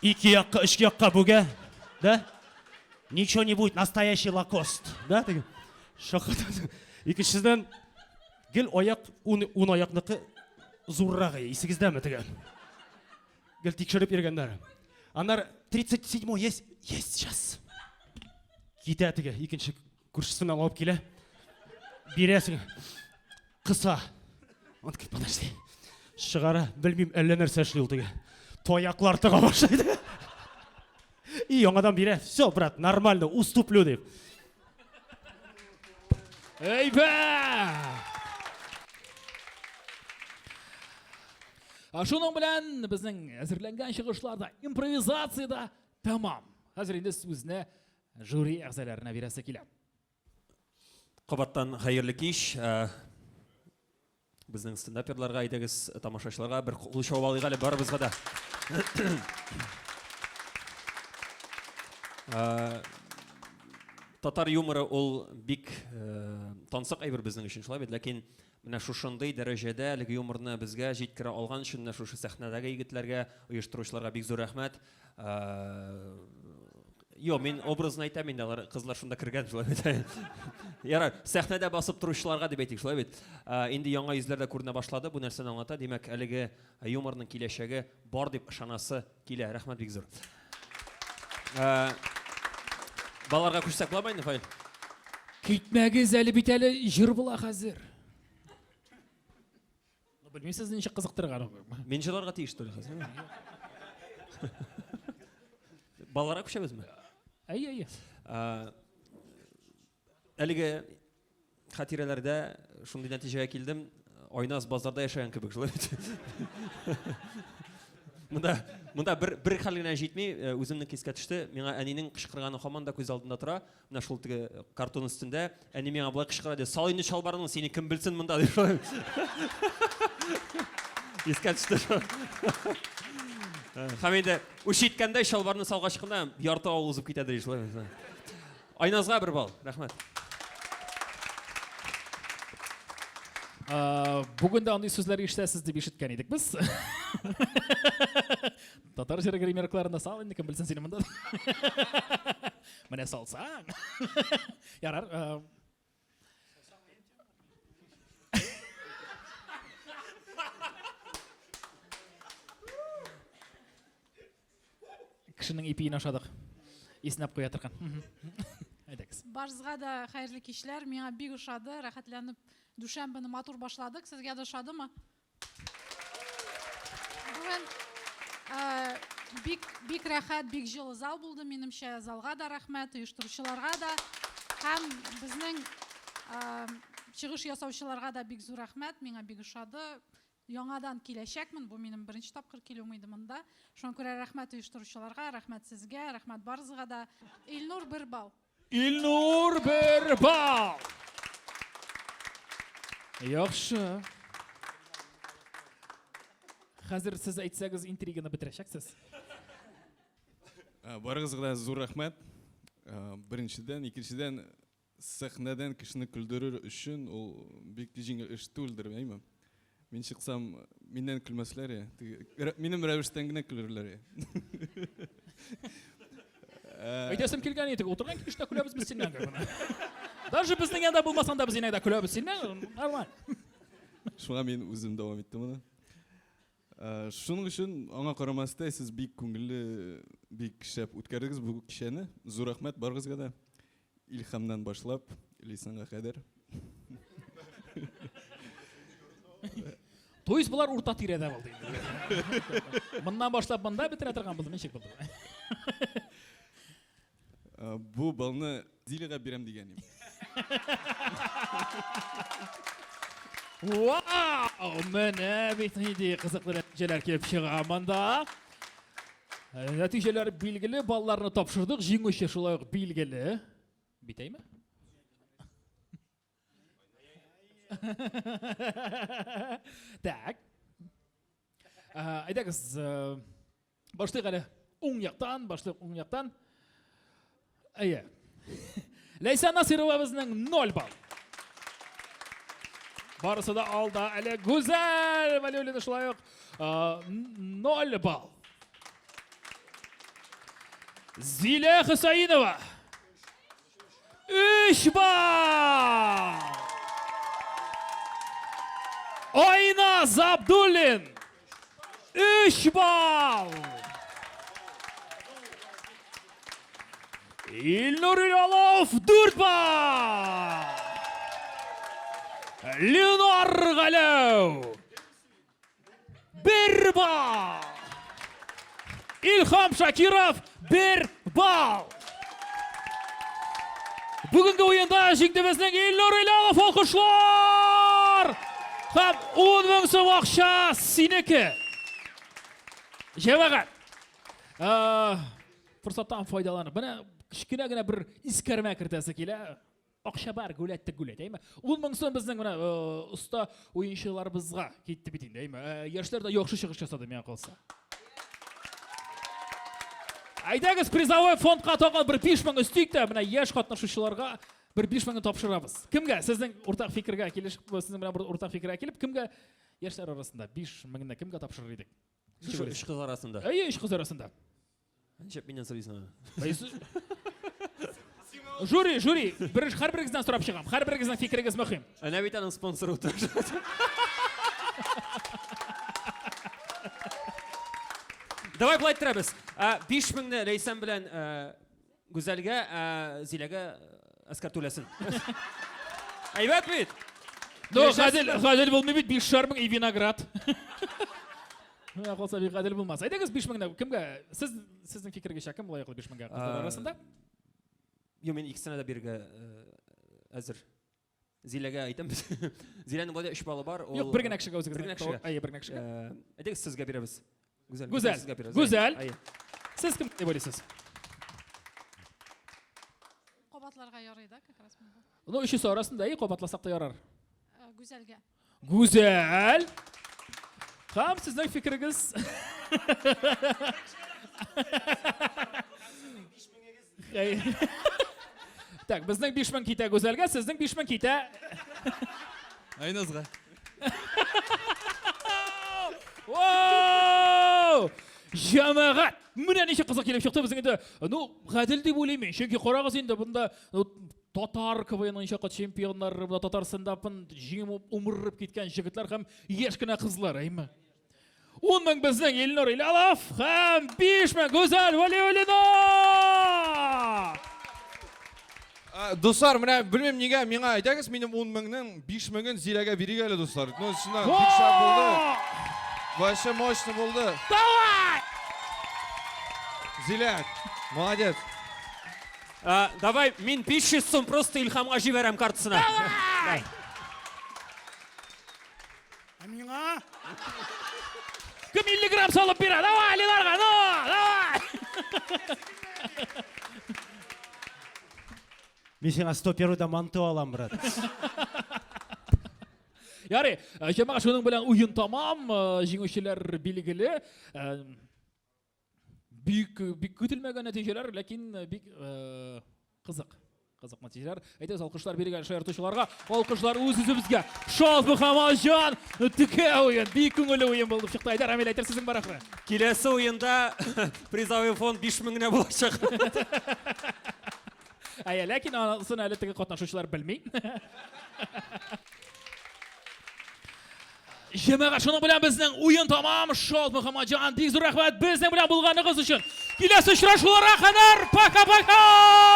Ике якка, өч якка бүгә, да? Ничего не будет, настоящий лакост, да? Теге. Шаккатасың. Икенчедән гел аяк, ун аякныкы зуррак, исегездәме теге? Гел тикшереп йөргәннәр. Аннары 37 есть, есть сейчас. Китә теге, икенче күршесеннән алып килә. Бирәсең. Кыса. Он такой, подожди. Чыгара, белмим, әллә нәрсә эшли ул теге. Таяклар тыга башлайды. И яңадан бирә. Все, брат, нормально, уступлю дип. Әйбәт! Шуның белән безнең әзерләнгән чыгышлар да, импровизация да тәмам. Хәзер инде сүзне жюри әгъзаларына бирәсе килә. Кабаттан хәерле кич. Безнең стендаперларга, әйдәгез, тамашачыларга бер кул чабып алыйк әле барыбызга да. Татар юморы ул бик тансык әйбер безнең өчен, шулай бит, ләкин менә шушындый дәрәҗәдә әлеге юморны безгә җиткерә алган өчен менә шушы сәхнәдәге егетләргә, оештыручыларга бик зур рәхмәт. Юк, мин образын әйтәм инде, алар кызлар шунда кергән, шулай бит. Ярар, сәхнәдә басып торучыларга дип әйтик, шулай бит. Инде яңа йөзләр дә күренә башлады, бу нәрсәне аңлата. Димәк, әлеге юморның киләчәге бар дип ышанасы килә. Рәхмәт бик зур. Балаларга күчсәк буламы инде, Фаил? Китмәгез әле бит әле җыр була хәзер. Ну, белмим сезне ничек кызыктырган. Мин җырларга тиеш түгел хәзер. Балаларга күчәбезме? Әйе, әйе. Әлеге хатирәләрдә шундый нәтиҗәгә килдем. Айназ базарда яшәгән кебек, шулай бит. Монда, монда бер, бер хәл генә җитми, үземнең искә төште. Миңа әнинең кычкырганы һаман да күз алдында тора. Менә шул теге картон өстендә әни миңа болай кычкыра ди, сал инде чалбарыңны, сине кем белсен монда ди. Шулай. Искә төште шул. Һәм инде үч иткәндәй чалбарны салгач кына ярты авыл узып китә ди шулай. Айназга бер балл. Рәхмәт. Бүген дә андый сүзләр ишетәсез дип ишеткән идек без. Татар җыры гримеркаларында сал инде, кем белсен сине монда. Менә салсаң. Ярар. Кешенең ипиен ашадык. Иснәп куя торган. Әйдәгез. Барыгызга да хәерле кичләр. Миңа бик ошады. Рәхәтләнеп дүшәмбене матур башладык. Сезгә дә ошадымы? Бүген бик бик рәхәт, бик җылы зал булды минемчә. Залга да рәхмәт, оештыручыларга да һәм безнең чыгыш ясаучыларга да бик зур рәхмәт. Миңа бик ошады. Яңадан киләчәкмен, бу минем беренче тапкыр килүем иде монда. Шуңа күрә рәхмәт оештыручыларга, рәхмәт сезгә, рәхмәт барыгызга да. Илнур бер балл. Илнур бер балл. Яхшы. Хәзер сез әйтсәгез, интриганы бетерәчәксез. Барыгызга да зур рәхмәт. Беренчедән, икенчедән, Сәхнәдән кешене көлдерер өчен ул бик җиңел эш түгелдер, әйме? Мин чыксам, миннән көлмәсләр я. Минем рәвештән генә көлерләр я. Әйтәсем килгән иде, утырган килеш тә көләбез без синнән. Даже безнең янда булмасаң да без иногда көләбез синнән, нормаль. Шуңа мин үзем дәвам иттем моны. Шуның өчен аңа карамастай сез бик күңелле, бик шәп үткәрдегез бу кичәне. Зур рәхмәт барыгызга да. Илһамнан башлап, Лисанга кадәр. То есть болар урта тирәдә булды инде. Моннан башлап монда бетерә торган булды, ничек булды? Бу балны Зиләгә бирәм дигән идем. Вау! Менә бит нинди кызыклы нәтиҗәләр килеп чыга монда. Нәтиҗәләр билгеле, балларны тапшырдык, җиңүче шулай ук билгеле. Бит әйме? Так. Әйдәгез, башлыйк әле уң яктан, башлыйк уң яктан. Әйе. Ләйсән Насирова безнең 0 балл. Барысы да алда әле Гүзәл Вәлиуллина шулай ук 0 балл. Зилә Хөсәинова 3 балл. Айназ Абдуллин 3 балл. Илнур Илалов 4 балл. Ленар Галәү 1 балл. Илһам Шакиров 1 балл. Бүгенге уенда җиңде безнең Илнур Илалов, алкышлар! Һәм 10 мең сум акча синеке. Җәмәгать, форсаттан файдаланып, менә кечкенә генә бер искәрмә кертәсе килә. Акча бар, гүләт тә гүләт, әйме? 10 мең сум безнең менә оста уенчыларыбызга китте бит инде, әйме? Яшьләр дә яхшы чыгыш ясады, миңа калса. Әйдәгез, призовой фондка тагын бер 5 мең өстик тә, менә яшь катнашучыларга бер 5 меңне тапшырабыз. Кемгә? Сезнең уртак фикергә килешеп, сезнең белән бер уртак фикергә килеп, кемгә яшьләр арасында 5 меңне кемгә тапшырыр идек? Шушы өч кыз арасында. Әйе, өч кыз арасында. Ничек миннән сорыйсың аны? Жюри, жюри, бер һәрберегездән сорап чыгам. Һәрберегезнең фикерегез мөһим. Әнә бит аның спонсоры утыра. Давай былай иттерәбез. 5 меңне Ләйсән белән Гүзәлгә, Зиләгә Әскәр түләсен. Әйбәт бит! Ну, гадел, гадел булмый бит, бишәр мең и виноград. Менә калса бик гадел булмас. Әйдәгез 5 меңне кемгә? Сез сезнең фикергечә кем лаеклы 5 меңгә кызлар арасында? Юк, мин икесенә дә бирергә әзер. Зиләгә әйтәм. Зиләнең болай да 3 баллы бар. Юк, бер генә кешегә үзегез. Бер генә кешегә. Әйе, бер генә кешегә. Әйдәгез сезгә бирәбез. Гүзәл. Гүзәл. Сезгә бирәбез. Гүзәл. Әйе. Сез кем дип уйлыйсыз? Кабатларга ярый да, как раз монда. Ну, өчесе арасында, әйе, кабатласак та ярар. Гүзәлгә. Гүзәл. Һәм сезнең фикерегез. Так, безнең 5000 китә Гүзәлгә, сезнең 5000 китә Айназга. Вау! Җәмәгать! Менә ничек кызык килеп чыкты безнең инде. Ну, гадел дип уйлыйм мин. Чөнки карагыз инде монда ну, татар КВНның ничә кат чемпионнары, монда татар стендапын җиңеп умырып киткән җегетләр һәм яшь кенә кызлар, әйме? 10 мең безнең Илнур Илалов һәм 5 мең Гүзәл Вәлиуллина! Дуслар, менә белмим нигә миңа әйдәгез минем 10 меңнең 5 меңен Зиләгә бирик әле, дуслар. Ну, чыннан бик шәп булды. Вообще мощно булды. Давай! Зилә, молодец. Давай, мин 500 сум просто Илһамга җибәрәм картасына. Давай! Ә миңа? Кем 50 грамм салып бирә? Давай, Ленарга, ну, давай! Мин сиңа 101-да манты алам, брат. Ярый, э, җәмәгать шуның белән уен тамам, э, җиңүчеләр билгеле. Э, бик бик көтелмәгән нәтиҗәләр, ләкин бик кызык. Кызык нәтиҗәләр. Әйдәгез, алкышлар бирегә шаяртучыларга, алкышлар үз-үзебезгә. Шаз Мөхәммәтҗан, текә уен, бик күңелле уен булып чыкты. Әйдә, Рамил, әйтер сүзең бар ахры. Киләсе уенда призовой фонд 5000 генә булачак. Әйе, ләкин анысын әле теге катнашучылар белми. Җәмәгать, шуның белән безнең уен тамам. Шот Мөхәммәтҗан, бик зур рәхмәт безнең белән булганыгыз өчен. Киләсе очрашуларга кадәр пока-пока!